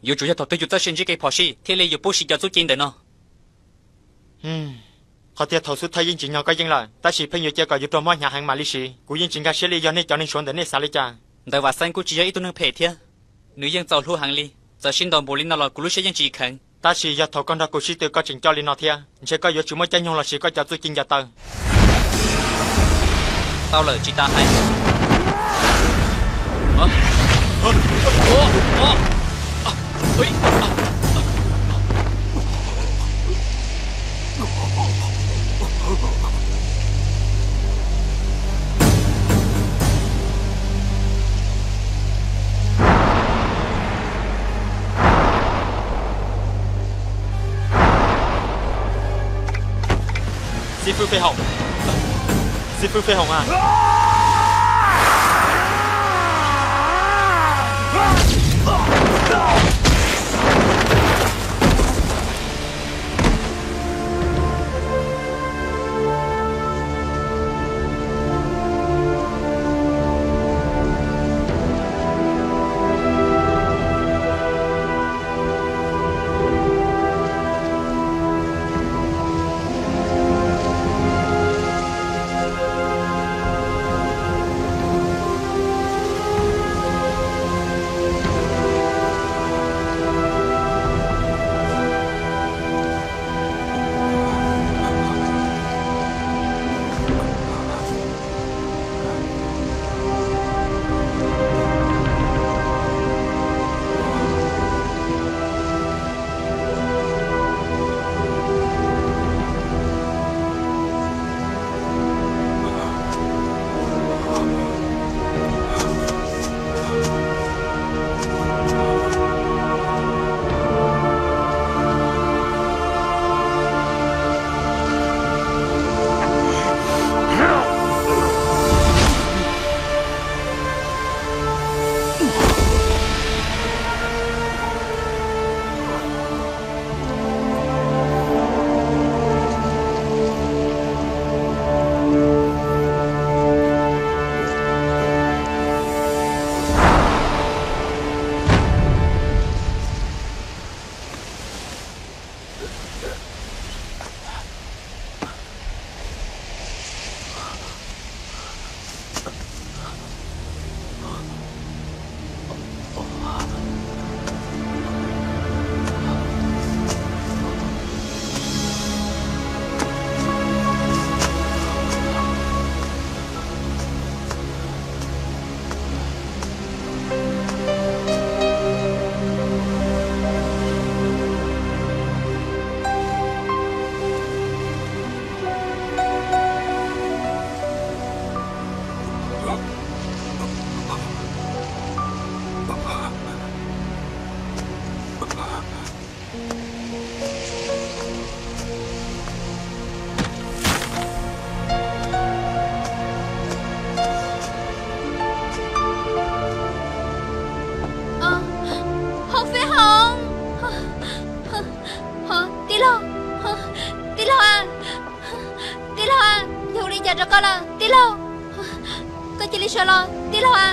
Yuav tsum yog thaum twg yus txoj sia ntsib kev phom sij thiaj li yuav pub siv cov txuj ci ntawm no. Qhov tiag thaum xub thawj yeej tsim nyog koj yeej lawm, tab sis pheej yuav cia kom yus raug mob hnyav heev mam li siv. Kuv yeej tsis nkag siab li yog nej cov neeg Suav ntawm nej xav li cas. Ntawd Vam Xeeb kuj tsis yog ib tug neeg phem thiab, nws yeej txaus hlub heev li. Txawm sib ntaus npaum li no los kuv lub siab yeej tsis kheev. Tab sis yog thaum koj nrog kuv sib tw koj tseem coj li no thiab, ntshe koj yuav tsis muaj caij nyoog los siv koj cov txuj ci ncaws taw. Tau lawm, tsis tas hais. Xib fwb Fej Hoom, Xib fwb Fej Hoom a. Hoom Fej Hoom, tij laug, tij laug a, tij laug a, yog ua li cas rau koj lawm tij laug? Koj cia li sawv los tij laug a,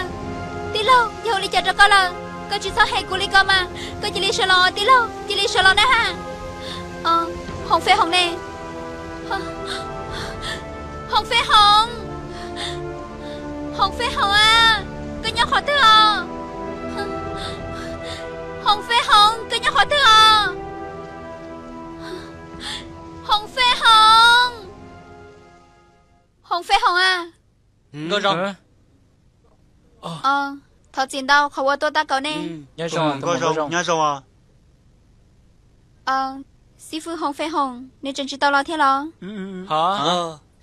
tij laug, yog ua li cas rau koj lawm? Koj tsis txhob hem kuv li ko mas, koj cia li sawv los tij laug, cia li sawv los na ha. Hoom Fej Hoom ne? Hoom Fej Hoom, Hoom Fej Hoom a, koj nyob qhov twg os? Hoom Fej Hoom, koj nyob qhov twg os? Hoom Fej Hoom, Hoom Fej Hoom a. Nkauj Zoo, thov txim ntau qhov uas tuaj tab kaum nej. Nyob zoo, nyob zoo. Xib fwb Hoom Fej Hoom, nws tseem tsis tau los thiab los?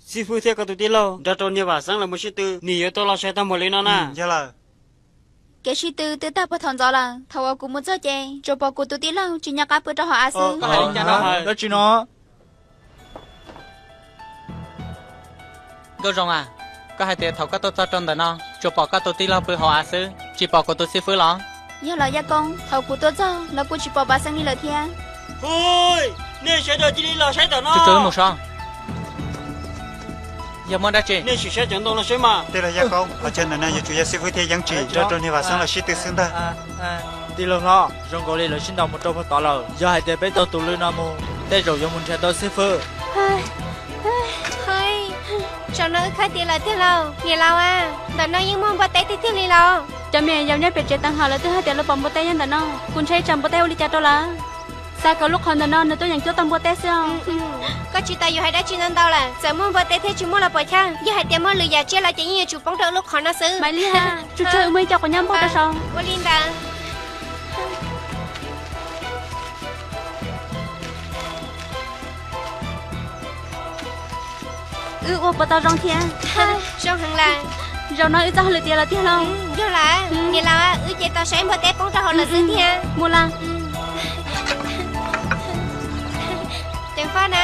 Xib fwb thiab koj tus tij laug nrog rau niag Vam Xeeb lawv mus sib tw, nws yuav tau los sai tag npaum li no na. Kev sib tw twb tag puag thaum ntxov lawm, thaum uas kuv mus txog ces tsuas pom kuv tus tij laug tsis nco qab pw rau hauv av xwb. Dab tsi no? Nkauj Zoo a, koj hais tias thaum koj tuaj txog rau ntawm no tsuas pom koj tus tij laug pw hauv av xwb, tsis pom kuv tus xib fwb los? Yog los Yaj Koob, thaum kuv tuaj txog los kuj tsis pom Vam Xeeb li lawm thiab. Hu, nej sawv daws cia li los saib tom no. Mus so. Yog muaj dab tsi? Nej sim saib cov ntoo no seb mas. Tij laug Yaj Koob, qhov chaw ntawm no yuav tsum yog xib fwb thiab Yeeb Tsim nrog rau niag Vam Xeeb los sib tw xwb ntag. Tij laug hlob, zoo nkaus li lawv sib ntaus mus rau puag tod lawm. Yog hais tias peb taug tus lw no mus, tej zaum yuav mus nrhiav tau xib fwb. Zaum no wb khawb tiav lawm tiag lauj. Niam laus a, ntawm no yeej muaj npua teb tiag tiag li lauj. Cov me nyuam yaus nyob pem tsev teev hawm lawv twb hais tias lawv pom npua teb nyob ntawm no. Kuv ntshai ib tsam npua teb ua li cas rau lawv. Xav kom lub qhov ntawm no nws tuaj yeem cuab tau npua teb xwb os. Koj tsis tas yus hais dab tsi ntau ntau lawm, txawm muaj npua teb thiab tsis muaj los puas chawj, yog hais tias muaj lwm yam tsiaj los ces yeej yuav tsum poob rau lub qhov no xwb. Maiv Liag, tsuag tsuag wb muaj ib co quav nyab npauj rau saud. Ua li ntawd. Wb ua puas tau zoo thiab? Zoo heev lawm. Zaum no wb txoj hauj lwm tiav lawm tiag lauj. Yog lawm, niam laus, wb ces tau saib npua teb poob rau hauv lawm xwb thiab. Mus las. Ceev faj na.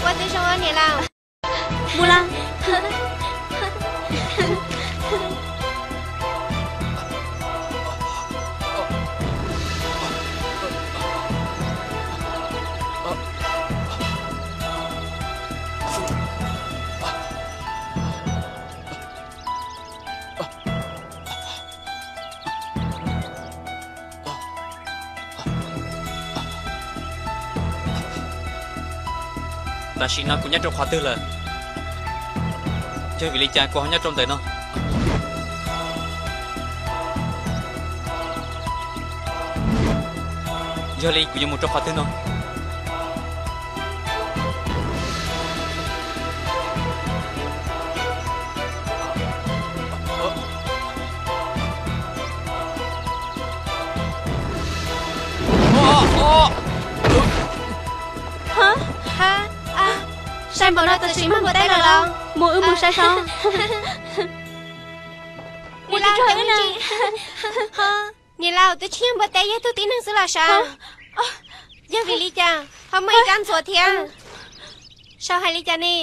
Ua twb zoo niam laus. Mus las. Tam sim no kuv nyob rau qhov twg lawm? Yog vim li cas kuv ho nyob rau ntawm no? Yog li kuv yuav mus rau qhov twg no? Saib npaum no tam sim muaj npua teb lawm los? Mus wb mus saib saib. Mus tsuag tsuag wb na. Niam laus, twb tsis yog npua teb, yog tug tib neeg xwb los sav. Yog vim li cas ho muaj ib rab ntxuam thiab? Sau hais li cas ne?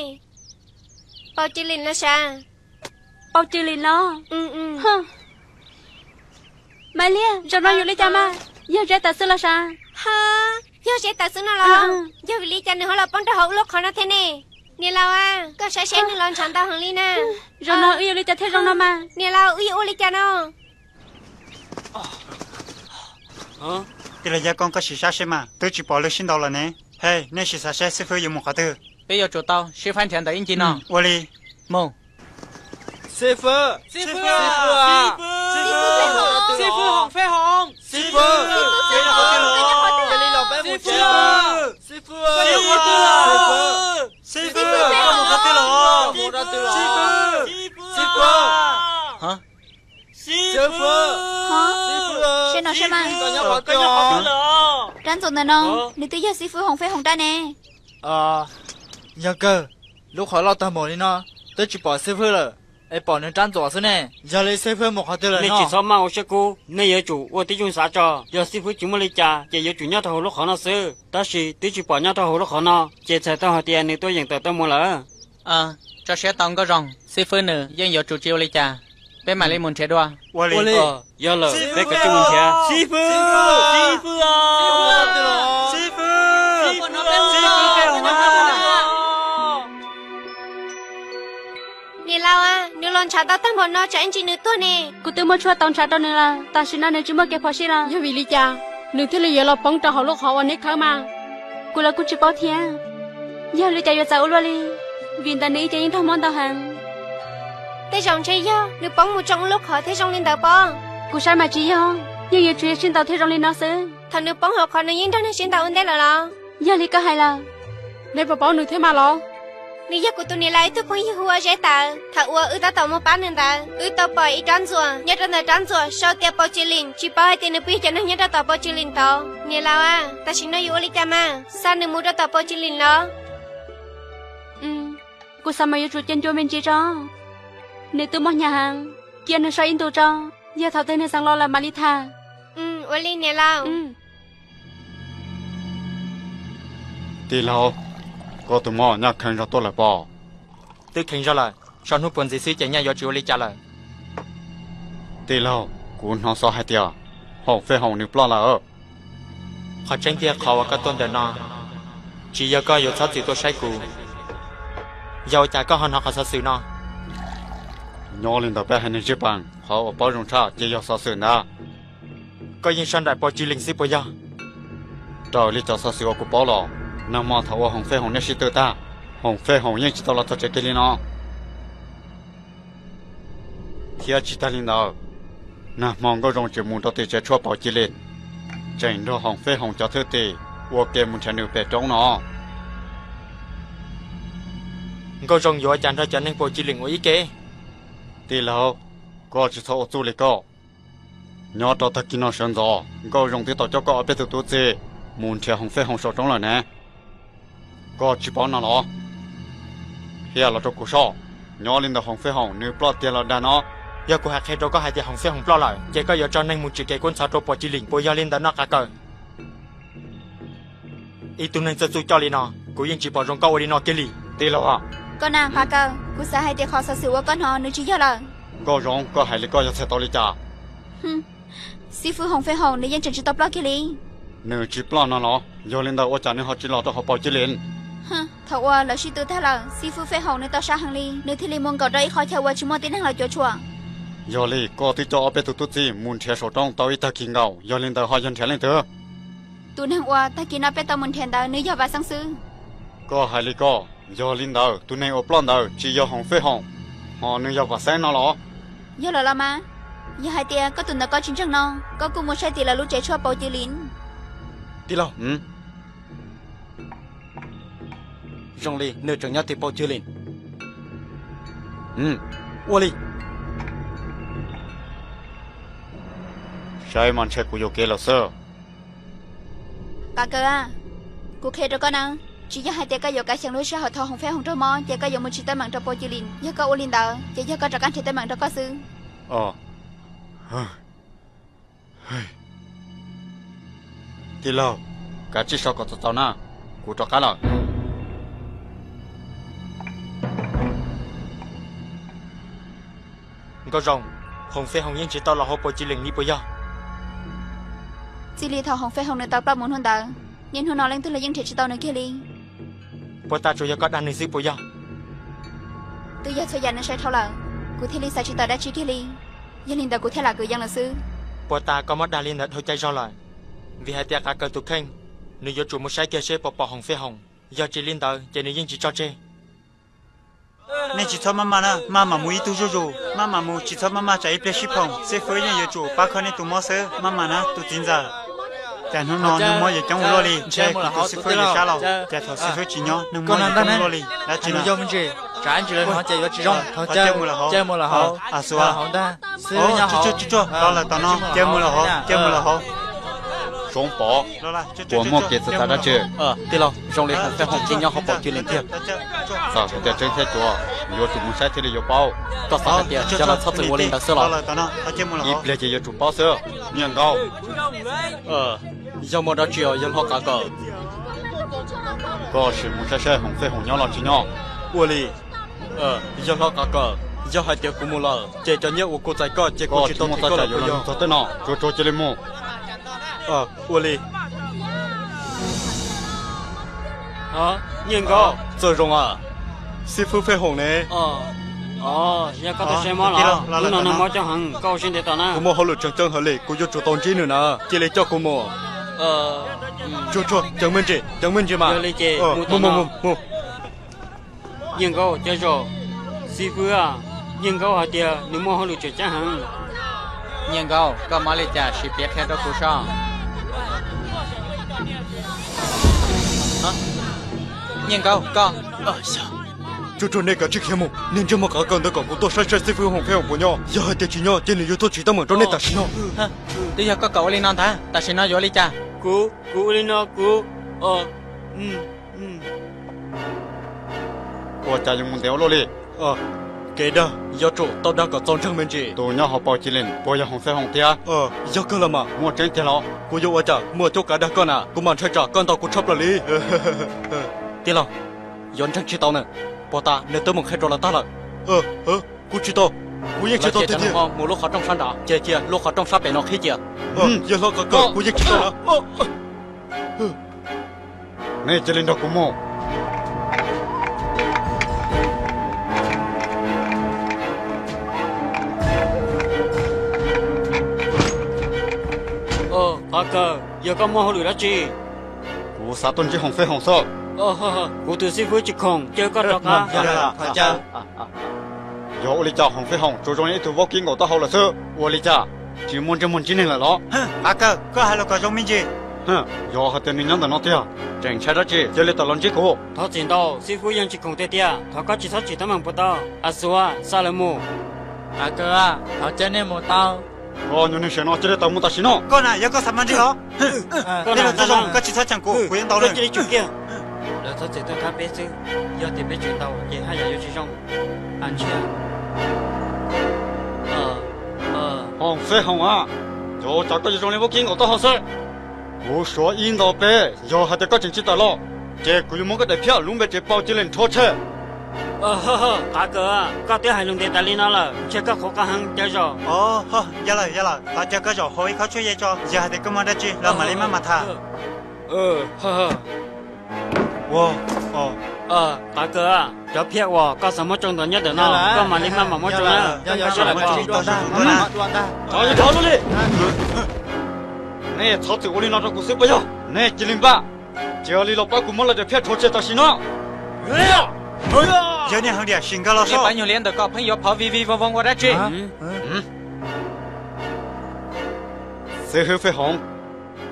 Pau Ci Lim los sav. Pau Ci Lim los? Maiv Liag, zaum no yuav li cas mas? Yog Zeb tawm xwb los sav? Yog Zeb tawm xwb no los? Yog vim li cas nws ho los poob rau hauv ub lub qhov no thiab ne? Niam laus a, koj saib seb nws los ntshav ntau heev li na. Zaum no wb yuav li cas thiaj zoo no mas? Niam laus, wb yuav ua li cas no? Tij laug Yaj Koob, koj sim saib seb mas, twb tsis pom lwm sib ntaus lawm ne. Hej, nej sim xav seb xib fwb yuav mus qhov twg? Peb yuav tsum tau sib faib nrhiav ntawm ib ncig no. Ua li. Mus. Xib fwb, xib fwb, xib fwb, Hoom Fej Hoom, xib fwb, cia li los peb mus tsev. Xib fwb, xib fwb, koj mus qhov twg los? Xib fwb, xib fwb, xib fwb, seb no seb mas. Rab ntxuam ntawm no nws twb yog xib fwb Hoom Fej Hoom rab ne. Yog kawg, lub qhov loj tag npaum li no twb tsis pom xib fwb lawm, es pom nws rab ntxuam xwb ne. Yog li xib fwb mus qhov twg lawm? Nej tsis txhob maj ua siab kub, nej yuav tsum ua tib zoo xav tso. Yog xib fwb tsis muaj li cas ces yuav tsum nyob rau hauv lub qhov no xwb, tab sis twb tsis pom nyob rau hauv lub qhov no, ces txhais tau hais tias nws tuaj yeem tawm tuaj mus lawm. Tso siab tau Nkauj Zoo, xib fwb nws yeej yuav tsum tsis ua li cas, peb mam li mus nrhiav dua. Ua li. Yog lawm, peb kav tsij mus nrhiav. Xib fwb, xib fwb, xib fwb, xib fwb, niam laus a, nws los ntshav tau tag npaum no tsam ib ntsis nws tuag ne. Kuv twb muab tshuaj tau ntshav rau nws lawm, tam sim no nws tsis muaj kev phom sij lawm. Yog vim li cas nws thiaj li yuav los poob rau hauv lub qhov uas neb khawb mas? Kuv los kuj tsis paub thiab. Yog li cas yuav txawv ua luaj li, vim ntawm nws ib ce yeej nrog mob ntau heev. Tej zaum ntshe yog nws poob mus tsoo ub lub qhov thiaj zoo li ntawd pob. Kuv saib mas tsis yog, yeej yuav tsum yog sib ntaus thiaj zoo li no xwb. Thaum nws poob hauv qhov nws yeej nrog neeg sib ntaus ua ntej lawm los? Yog li koj hais lawm. Neb puas paub nws thiab mas los? Nws yog kuv tus niam laus ib tug phooj ywg hu ua Zeb Tawv. Thaum uas wb tab tom mus pab nws ntawd, wb tau pom ib rab ntxuam, nyob rau ntawm rab ntxuam sau tias Pau Ci Lim, tsis paub hais tias nws puas yog cov neeg nyob rau tom Pau Ci Lim tod. Niam laus a, tam sim no yuav ua li cas mas? Xa nws mus rau tom Pau Ci Lim los? Kuv xav mas yuav tsum cia ncua me ntsis tso. Nws twb mob hnyav heev, cia nws so ib ntus tso, yog thaum twg nws xeev los lawm mam li tham. Ua li niam laus. Tij laug, koj tus mob nyaj kheev zog tuaj lawm pob? Twb kheev zog lawm, so hnub puag ntxiv xwb ces nyaj yuav tsis ua li cas lawm. Tij laug, kuv hnov xov hais tias Hoom Fej Hoom nws ploj lawm. Qhov tseeb tiag qhov uas koj tuaj ntawm no, tsis yog koj yuav txhob txwm tuaj saib kuv. Yog ua cas koj ho hnov qhov xov xwm no? Nyob li ntawd peb haiv neeg Zej Pees qhov uas paub zoo tshaj ces yog xov xwm ntawd. Koj yeej sab nraim Pov Ci Lees xwb puas yog? Raws li cov xov xwm uas kuv paub los, nag hmo thaum uas Hoom Fej Hoom neb sib tw tag, Hoom Fej Hoom yeej tsis tau los txog tsev kiag li no. Thiab tsis tag li ntawd, nag hmo Nkauj Zoo tseem mus rau tim tsev tshuaj Pov Ci Lees, tseem nrog Hoom Fej Hoom cov thwj tim ua ke mus nrhiav nws pem roob no. Nkauj Zoo yuav ua cas nrog cov neeg Pov Ci Lees ua ib ke? Tij laug, koj tsis txhob ua txuj li koj. Nyob rau tag kis no sawv ntxov Nkauj Zoo twb tau coj koj ob peb tug tub txib mus nrhiav Hoom Fej Hoom saum roob lawm ne. Koj tsis paub no los? Qhia los rau kuv soj, nyob li ntawd Hoom Fej Hoom nws ploj tiag los dag no? Yog kuv hais qhia rau koj hais tias Hoom Fej Hoom ploj lawm, ces koj yuav tso neeg mus tsim kev kub ntxhov rau Pov Ci Lees puas yog li ntawd no Qav Kaws? Ib tug neeg txawj txuj coj li no, kuv yeej tsis pom zoo koj ua li no kiag li. Tij laug, koj na Qav Kaws, kuv xav hais tias qhov xov xwm uas koj hnov nws tsis yog lawm. Nkauj Zoo, koj hais li koj yog txhais tau li cas? Xib fwb Hoom Fej Hoom nws yeej tseem tsis tau ploj kiag li. Nws tsis ploj no los? Yog li ntawd ua cas nws ho tsis los rau hauv Pov Ci Lees? Thaum uas lawv sib tw tag lawm, xib fwb Fej Hoom nws tau sab heev li, nws thiaj li mus nkaum rau ib qho chaw uas tsis muaj tib neeg los cuav tshuam. Yog li koj twb coj ob peb tug tub txib mus nrhiav saum roob tau ib tag kis nkaus, yog li ntawd ho yog nrhiav leej twg? Tus neeg uas tag kis no peb tau mus nrhiav ntawd nws yog Vam Xeeb xwb. Koj hais li koj, yog li ntawd tus neeg uas ploj ntawd tsis yog Hoom Fej Hoom, ho nws yog Vam Xeeb no los? Yog lawm los mas, yog hais tias koj tus ntawm koj tsis ntseeg no, koj kuj mus saib tim lawv lub tsev tshuaj Pov Ci Lees. Tij laug, zoo li nws tseem nyob tim Pov Ci Lees. Ua li. Saib mas ntshe kuv yuam kev lawm xwb. Qav Kaws, kuv qhia rau koj na, tsis yog hais tias koj yuav kav xyeem lub sij hawm thaum Hoom Fej Hoom raug mob ces koj yuav mus tsim teeb meem rau Pov Ci Lees. Yog koj ua li ntawd ces yog koj rov qab nrhiav teeb meem rau koj xwb. Tij laug, kav tsij so kom txaus txaus na, kuv rov qab lawm. Nkauj Zoo, Hoom Fej Hoom yeej tsis tau los hauv Pov Ci Lees li puas yog? Txij li thaum Hoom Fej Hoom nws tau ploj mus hnub ntawd, niaj hnub no leej twg los yeej nrhiav tsis tau nws kiag li. Puag ta tsuas yog koj dag nws xwb puas yog? Twb yog txhua yam nws sai dhau lawm, kuv thiaj li xav tsis tawm dab tsi kiag li. Yog li ntawd kuv thiaj lam kwv yees lawm xwb. Puag ta koj muab dag li ntawd dhau caij zog lawm, vim hais tias Qav Kaws tus kheej, nws yuav tsum mus saib kiag seb puas pom Hoom Fej Hoom, yog tsis li ntawd ces nws yeej tsis tso tseg. Nej tsis txhob maj maj na, maj mam mus ib tug zuj zus, maj mam mus tsis txhob maj maj tsam ib pliag sib phoom, xib fwb yeej yuav tsum pab kho nej tus mob xwb, maj mam na tus txiv ntxawm. Cas hnub no neeg mob yuav coob ua luaj li, ntshe kuv tus xib fwb yuav sab los, cas thaum xib fwb tsis nyob neeg mob yuav coob ua luaj li, dab tsi no? Tsav ntsis lawv hnov ces yuav tsis zoo. Thov caw mus lawm hauv, caw mus lawm hauv, a xua, tsuag tsuag los lawm tom no, caw mus lawm hauv, caw mus lawm hauv. Soob Pov, puas muaj kev txawv txav dab tsi? Tij laug, zoo li Hoom Fej Hoom yeej nyob hauv Pov Ci Lees tiag. Txawm hais tias tseeb thiab cuav, yuav tsum mus saib thiaj li yuav paub. Koj xav hais tias yog lawv txhob txwm ua li ntawd xwb los? Ib pliag ces yuav tsum paub xwb. Nyiaj Nkauj, yog muaj dab tsi os yawg hlob Qav Kaws? Koj sim mus saib saib Hoom Fej Hoom nyob los tsis nyob. Ua li. Yawg hlob Qav Kaws, yog hais tias kuv mus lawm ces cov nyiaj uas kuv txais koj ces kuv tsis tau muaj txoj cai yuav los nug txog tej no, tsuag tsuag cia li mus. Ua li. Nyiaj Nkauj, txawj zoo a. Xib fwb Fej Hoom ne? Yog koj tus seb mob los? Hnub no neeg mob coob heev, koj ua siab ntev tos na. Kuv muaj hauj lwm tseem ceeb heev li, kuv yuav tsum tau ntsib nws na. Cia li coj kuv mus. Tsuag tsuag, ceev me ntsis, ceev me ntsis mas. Yog li ces mus mus mus. Nyiaj Nkauj, cov zaum, xib fwb, Nyiaj Nkauj hais tias nws muaj hauj lwm tseem ceeb heev. Nyiaj Nkauj, koj mob li cas sim piav qhia rau kuv soj. Nyiaj Nkauj, koj. Tsuag tsuag, nej kav tsij khiav mus, niag ntsej muag Qav Kaws ntawd kom kuv tuaj saib saib xib fwb Hoom Fej Hoom puas nyob. Yog hais tias tsis nyob ces nws yuav tuaj tsim teeb meem rau nej tam sim no. Twb yog koj kom ua li no ntag, tam sim no yuav ua li cas? Kuv, kuv ua li no kuv. Ua cas yuav mus ntev ua luaj li? Kev dag yuav tsum tau dag kom txaus ntseeg me ntsis. Tus nyob hauv paus cia li puas yog Hoom Fej Hoom thiab? Yog kawg los mas. Muaj tseeb tiag los? Kuv yuav ua cas muaj cuab kav dag koj na, kuv mas ntshai tsam koj ntaus kuv tshaj plaws li. Tij laug, yuav ntseeg tsis tau na, puag ta nws twb mus qhia rau lawv tag lawm. Kuv tsis tau, kuv yeej tsis tau tiag tiag. Mus lub qhov rooj sab nrad, cia cia lub qhov rooj sab pem no qhib cia. Yawg hlob Qav Kaws, kuv yeej tsis tau na. Nej cia li nrog kuv mus. Kawm, yog koj muaj hauj lwm dab tsi? Kuv xav tuaj ntsib Hoom Fej Hoom xwb. Kuv tus xib fwb tsis khoom, cia koj rov qab. Yog ua li cas Hoom Fej Hoom tsuas zoo li ib tug vaub kib nkaum taub hau lawm xwb? Ua li cas, tsis muaj ntsej muag ntsib neeg lawm los? Qav Kaws, koj hais lus kom zoo me ntsis. Yog hais tias nws nyob ntawm no tiag, tseem ntshai dab tsi, cia li tawm los ntsib kuv. Thov txim ntau, xib fwb yeej tsis khoom tiag tiag, thov koj tsis txhob tsim teeb meem puas tau? A Xuav, xa lawv mus. Qav Kaws, thov caw nej mus tau. Koj nyuag neeg siav no, cia li tawm mus tam sim no. Koj na, yog koj xav mas ntsib os. Koj na, txhob zoo, koj tsis txhob cheem kuv, kuv yuav ntaus lawm. Cia li tsum kiag. Lawv txhob txwm tuaj thab peb xwb, yog tias peb tsis ntaus ces haj yam yuav tsis zoo. Ntshiab. Hoom Fej Hoom a, cas koj yuav zoo li vaub kib nkaum taub hau xwb? Kuv suav ib nto peb, yog hais tias koj tseem tsis tawm los, ces kuv yuav muab koj daim phiaj lub npe tsev pau cia li nrho tshem. Qav Kaws, koj twb hais lus ntev tas li no lawm, ntshe koj qhuav qab heev, caw zaum. Yog lawm, yog lawm, thov caw koj zaum hauv ib khob tshuaj ye tso, yog hais tias koj muaj dab tsi los mam li maj mam tham. Qav Kaws, cov phiaj uas koj xav muab tsoo ntawd nyob ntawm no, koj mam li maj mam muab tsoo na. Nej txhob txwm ua li no rau kuv xwb puas yog? Nej txhob txwm ua li no rau kuv xwb puas yog? Nej cia li npaj, cia li los pab kuv muab lawv daim phiaj rhuav tshem tam sim no. Yog nej heev diam, sim nkawd los saib. Pab nyuag liab ntawm koj pheej yuav phov vij vij voog voog ua dab tsi? Xib hwb Fej Hoov,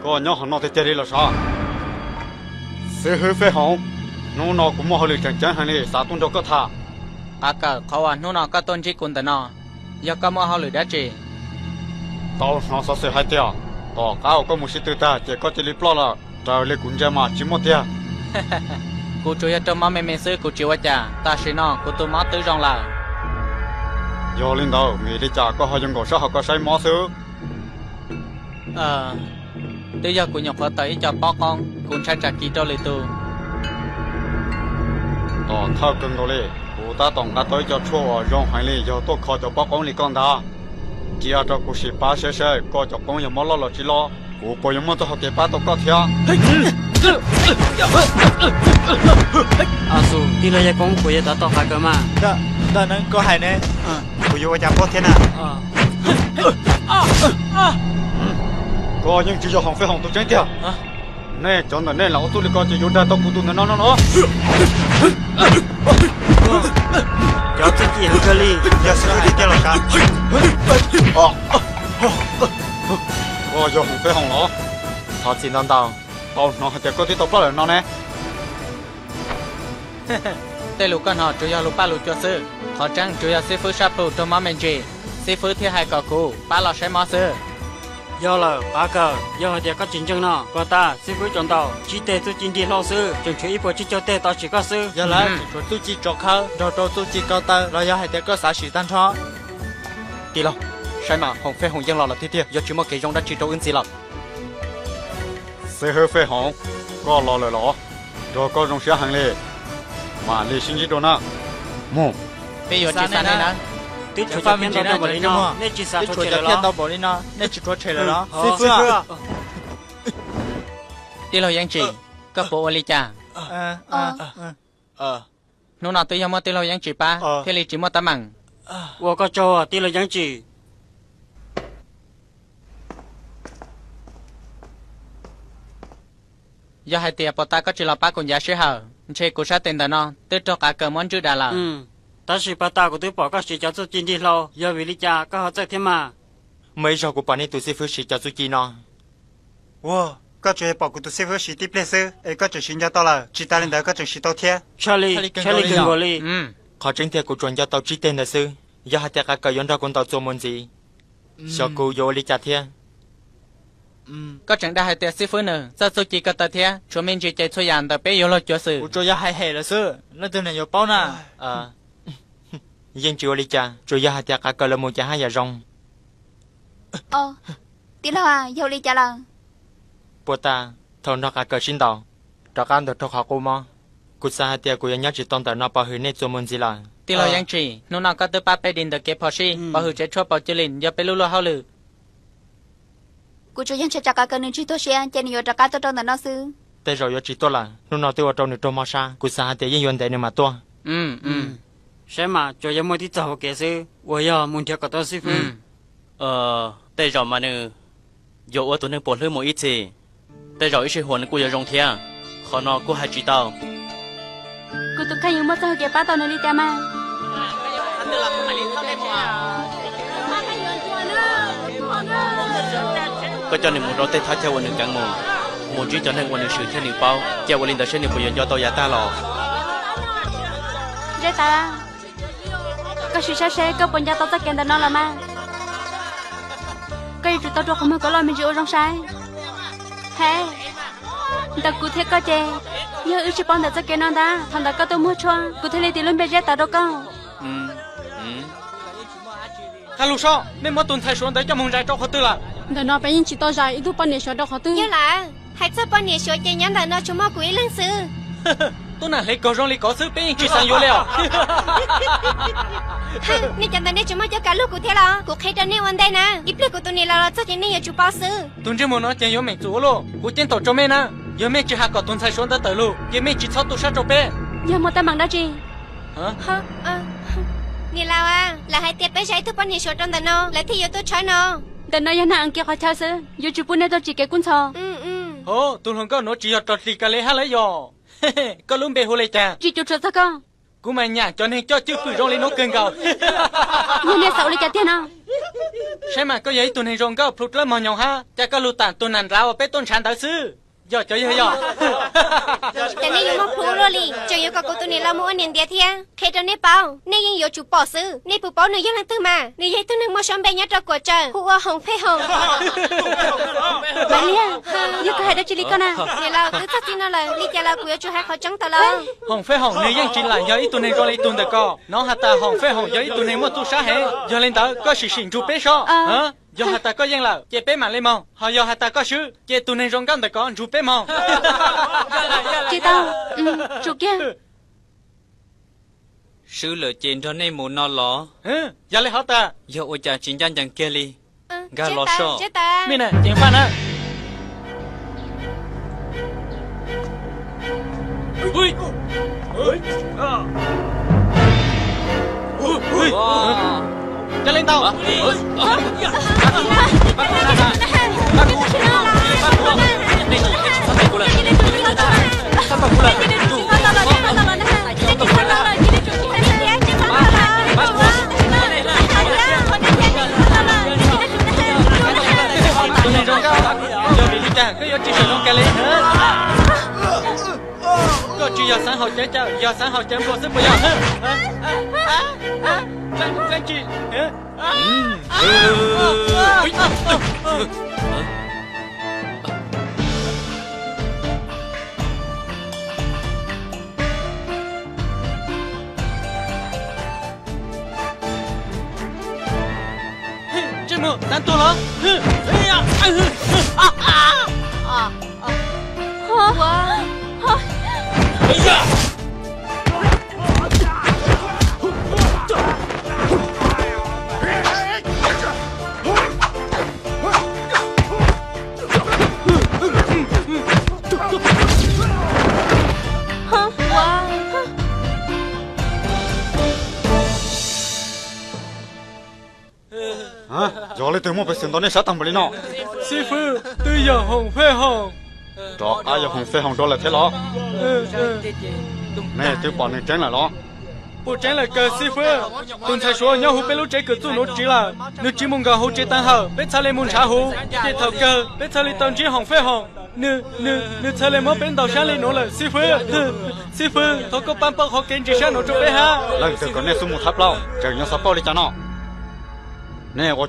koj nyob hauv no tiag tiag li los sav? Xib hwb Fej Hoov, hnub no kuv muaj hauj lwm tseem ceeb heev li xav tuaj nrog koj tham. Qav Kaws, qhov uas hnub no koj tuaj ntsib kuv ntawm no, yog koj muaj hauj lwm dab tsi? Tau hnov xov xwm hais tias tom qab uas koj mus sib tw tag ces koj cia li ploj lawm, raws li kuv ntsia mas tsis muaj tiag. Kuv tsuas yog raug mob me me xwb, kuv tsis ua cas, tam sim no kuv tus mob twb zoo lawm. Yog li ntawd vim li cas koj ho yuav nkaum sab hauv koj saib mob xwb? Twb yog kuv nyuam qhuav tawm ib co pob qoob, kuv ntshai tsam kis rau lwm tus. Tom thawj kawg nkaus li, kuv tab tom nqa tau ib co tshuaj uas zoo heev li yog tuaj kho cov pob qoob li koj ntag. Cia rau kuv sim pab saib saib koj cov qoob yog mob loj los tsis loj, kuv puas yuav muaj txoj hau kev pab tau koj thiab. A Xus, tij laug Yaj Koob puas yuav tos tau Qav Kaws mas? Ntawm neeg koj hais ne, kuv yuav ua cas paub thiab na? Koj yeej tsis yog Hoom Fej Hoom tus tseeb tiag. Nej cov ntawm nej lam ua txuj li ko ces yuav dag tau kuv tus ntawm no no los. Cov txuj ci heev kawg li, yog xib fwb tiag los sav. Koj yog Hoom Fej Hoom los? Thov txim ntau ntau. Tau hnov hais tias koj twb tau ploj lawm no ne. Tej lus koj hnov tsuas yog lus paj lus cua xwb, qhov tseeb tsuas yog xib fwb sab plhu raug mob me ntsis, xib fwb thiaj hais kom kuv pab los saib mob xwb. Yog lawm Qav Kaws, yog hais tias koj tsis ntseeg no, puag ta xib fwb tsuas ntaus tsib teg txuj ci nrig hlau xwb, tseem tshuav ib puas tsib caug teg tau sim koj xwb. Yog lawm, tseem tshuav txuj ci tsov khawb nrog rau txuj ci kaw taw los yog hais tias koj xav sim tag nrho. Tij laug, saib mas Hoom Fej Hoom yeej los lawm tiag tiag, yuav tsis muaj kev zoo dab tsi rau wb ntxiv lawm. Xib hwb Fej Hoom, koj los lawm los? Nrog koj zoo siab heev li. Mam li sib ntsib dua na. Mus. Peb yuav tsis xa nej na. Twb tshuav cov phiaj ntau npaum li no, nej tsis xa tshuav tshem lawm los? Ntau npaum li no nej tsis rhuav tshem lawm los? Xib fwb, tij laug Yeeb Tsim, koj puas ua li cas? Hnub no twb yog muaj tij laug Yeeb Tsim pab thiaj li tsis muaj teeb meem. Ua koj tsaug tij laug Yeeb Tsim. Yog hais tias puag ta koj tsis los pab kuv ncav sij hawm, ntshe kuv sab tes ntawm no twb raug Qav Kaws muab ntswj dam lawm. Tab sis puag ta kuv twb pom koj siv cov txuj ci nrig hlau, yog vim li cas koj ho txawj thiab mas? Muaj ib zaug kuv pom nej tus xib fwb siv cov txuj ci no. Ua, koj tsuas yog pom kuv tus xib fwb siv tib pliag xwb es koj tseem siv nco tau lawm, tsis tas li ntawd koj tseem siv tau thiab. Tshaj li, tshaj li kawg nkaus li. Qhov tseeb tiag kuv tsuas nco tau tsib teg ntawd xwb. Yog hais tias Qav Kaws yuav nrog kuv ntaus txuas mus ntxiv, xyov kuv yuav ua li cas thiab. Koj tseem dag hais tias xib fwb nws txawj txuj ci ko taw thiab, tshuav me ntsis ces txhua yam ntawm peb yuav luag cuav xwm. Kuv tsuas yog hais hem lawm xwb, leej twg niam yuav paub na. Yeej tsis ua li cas, tsuas yog hais tias Qav Kaws lawv mus ces haj yam zoo. Tij laug, yog ua li cas lawm? Puag ta, thaum nrog Qav Kaws sib ntaus, rov qab ntug raug qhov qub mob. Kuv xav hais tias kuv yuav nyob tsis tau ntawm no pov hwm nej txuas mus ntxiv lawm. Tij laug Yeeb Tsim, hnub no koj twb pab peb dim ntawm kev phom sij, pov hwm tsev tshuaj paus cia li yog peb lub luag hauj lwm. Kuv tsuas yog ntshai tsam Qav Kaws nws ntswg tuag siab ces nws yuav rov qab tuaj rau ntawm no xwb. Tej zaum yuav tsis tuaj lawm, hnub no twb ua rau nws raug mob sab, kuv xav hais tias yeej yuav ntev nws mam tuaj. Saib mas tsuas yog muaj tib txoj hauv kev xwb uas yog mus nrhiav kom tau xib fwb. Tej zaum mas nws Yuav ua tus neeg puas hlwb mus ib txhis, tej zaum ib sij huam nws kuj yuav zoo thiab. Qhov no kuj hais tsis tau. Kuv tus kheej yuav muaj txoj hau kev pab tau nws li cas mas? Koj coj nws mus rau tej thaj chaw uas nws keev mus, mus ntsib cov neeg uas nws swm thiab nws paub, cia ua li ntawd seb nws puas yuav nco tau yav tag los. Zeb Tawv, koj sim saib seb koj puas nco tau txoj kev ntawm no los mas. Koj yuav tsum tau rua qhov muag kov loj me ntsis ua zoo saib. He, ntawm kuv thiab koj ces, yog wb tsis paub ntawm txoj kev no ntag, thaum ntawd koj tuaj muag tshuaj, kuv thiaj li tis lub npe Zeb Tawv rau koj. Qab lug sob, nej muab tus ntxhais Suav ntawd coj mus zais rau qhov twg lawm? Ntawm no peb yeej tsis tau zais ib tug poj niam Suav rau qhov twg. Yog lawm, hais txog poj niam Suav ces nyob ntawm no tsuas muaj kuv ib leeg xwb. Tub nam hlev kaug zoo li koj xwb peb yeej tsis xav yuav li os. Nej cov ntawd nej tsis muaj cuab kav lug kuv thiab los? Kuv qhia rau nej ua ntej na, ib pliag kuv tus niam laus los txog ces nej yuav tsum paub xwb. Tus ntsej muag no ces yuav meem txum ua luaj, kuv ceeb toom rau mej na, yog mej tsis hais kom tus ntxhais Suav ntawd tawm lug ces mej tsis txhob tu sab rau peb. Yog muaj teeb meem dab tsi? Niam laus a, lawv hais tias peb zais ib tug poj niam Suav rau ntawm no lawv thiaj yuav tuaj tshawb no. Ntawm no yog neeg Askiv qhov chaw xwb, yuav tsum pub nej txoj tsis kev kub ntxhov. Hov, tus hluas nkauj nuav tsis yog rog dlig ka le hab lawm yog? Koj lub npe hu le cas? Tsis cuv tshuav txog koj. Kuv mas nyam cov neeg coj cwj pwm zoo li nuav kawg nkaus. Yog nej xav ua li cas tiag no? Saib mas koj yog ib tug neeg zoo nkauj plhu dlawb mog nyoos hab, cas koj lug tam tus nam nrav uas peb tuaj ntshav ntawd xwb. Yog cov yog yog. Cas nej yuav muaj plhu luaj li, tseem yuav kom kuv tus niam laus mus ua niam ntiav thiab. Qhia rau nej paub, nej yeej yuav tsum pom xwb. Nej puas paub nws yog leej twg mas? Nws yog ib tug neeg muaj suab npe nyob rau Kuam Tsawm, hu ua Hoom Fej Hoom. Maiv Liag, yog koj hais dab tsi li koj na? Niam laus, twb txog txij no lawm, li cas los kuv yuav tsum hais qhov tseeb tawm los. Hoom Fej Hoom nws yeej tsis lam yog ib tug neeg zoo li tug ntawm ko. Nov has tas Hoom Fej Hoom yog ib tug neeg muaj txuj sab heev, yog li ntawd koj sim sim nrug peb sob. Yog has tas koj yeej lawm ces peb mam li moog, ho yog has tas koj swb ces tus neeg zoo nkauj ntawm ko nrug peb moog. Tsis tau, tsum kiag. Swb lawm ces nrog nej mus no los? Yog li hov tas, yog ua cas tsis ncaj ncees kiag li? Nkag los sob. Mej na, ceev faj na. Ca le ntau. Tus neeg zoo nkauj, yog vim li cas koj yuav tsis zoo zoo kag li? Koj tsis yog xaav haus cawv cawm, yog xaav haus cawv nplua xwb puas yog? Leej tsis Ntsej muag, xaav tuag los? Yog leej twg muaj peev xwm ntaus nej sab tag npaum li no? Xib fwb, twb yog Hoom Fej Hoom. Rov qab yog Hoom Fej Hoom dua lawm thiab los? Nej twb pom nws tseeb lawm los? Puas tseeb lawm kawg xib fwb? Tus ntxhais Suav nyob huv peb lub tsev kwv txuj nuav tsiv lawm, nws tsiv mus nkaus huv tsev taag hawm, peb txhaj le mus nrhav huv. Ces thaum kawg peb txhaj le tau ntsib Hoom Fej Hoom. Nws, nws, nws txhaj le muab peb ntaus sab li nuav lawm xib fwb. Xib fwb, thov koj pab pauj qhov kev ntsis sab nuav rau peb hab. Leej twg kom nej xub mus thab plaub, tseem nyob xav pauj li cas no? Nej ua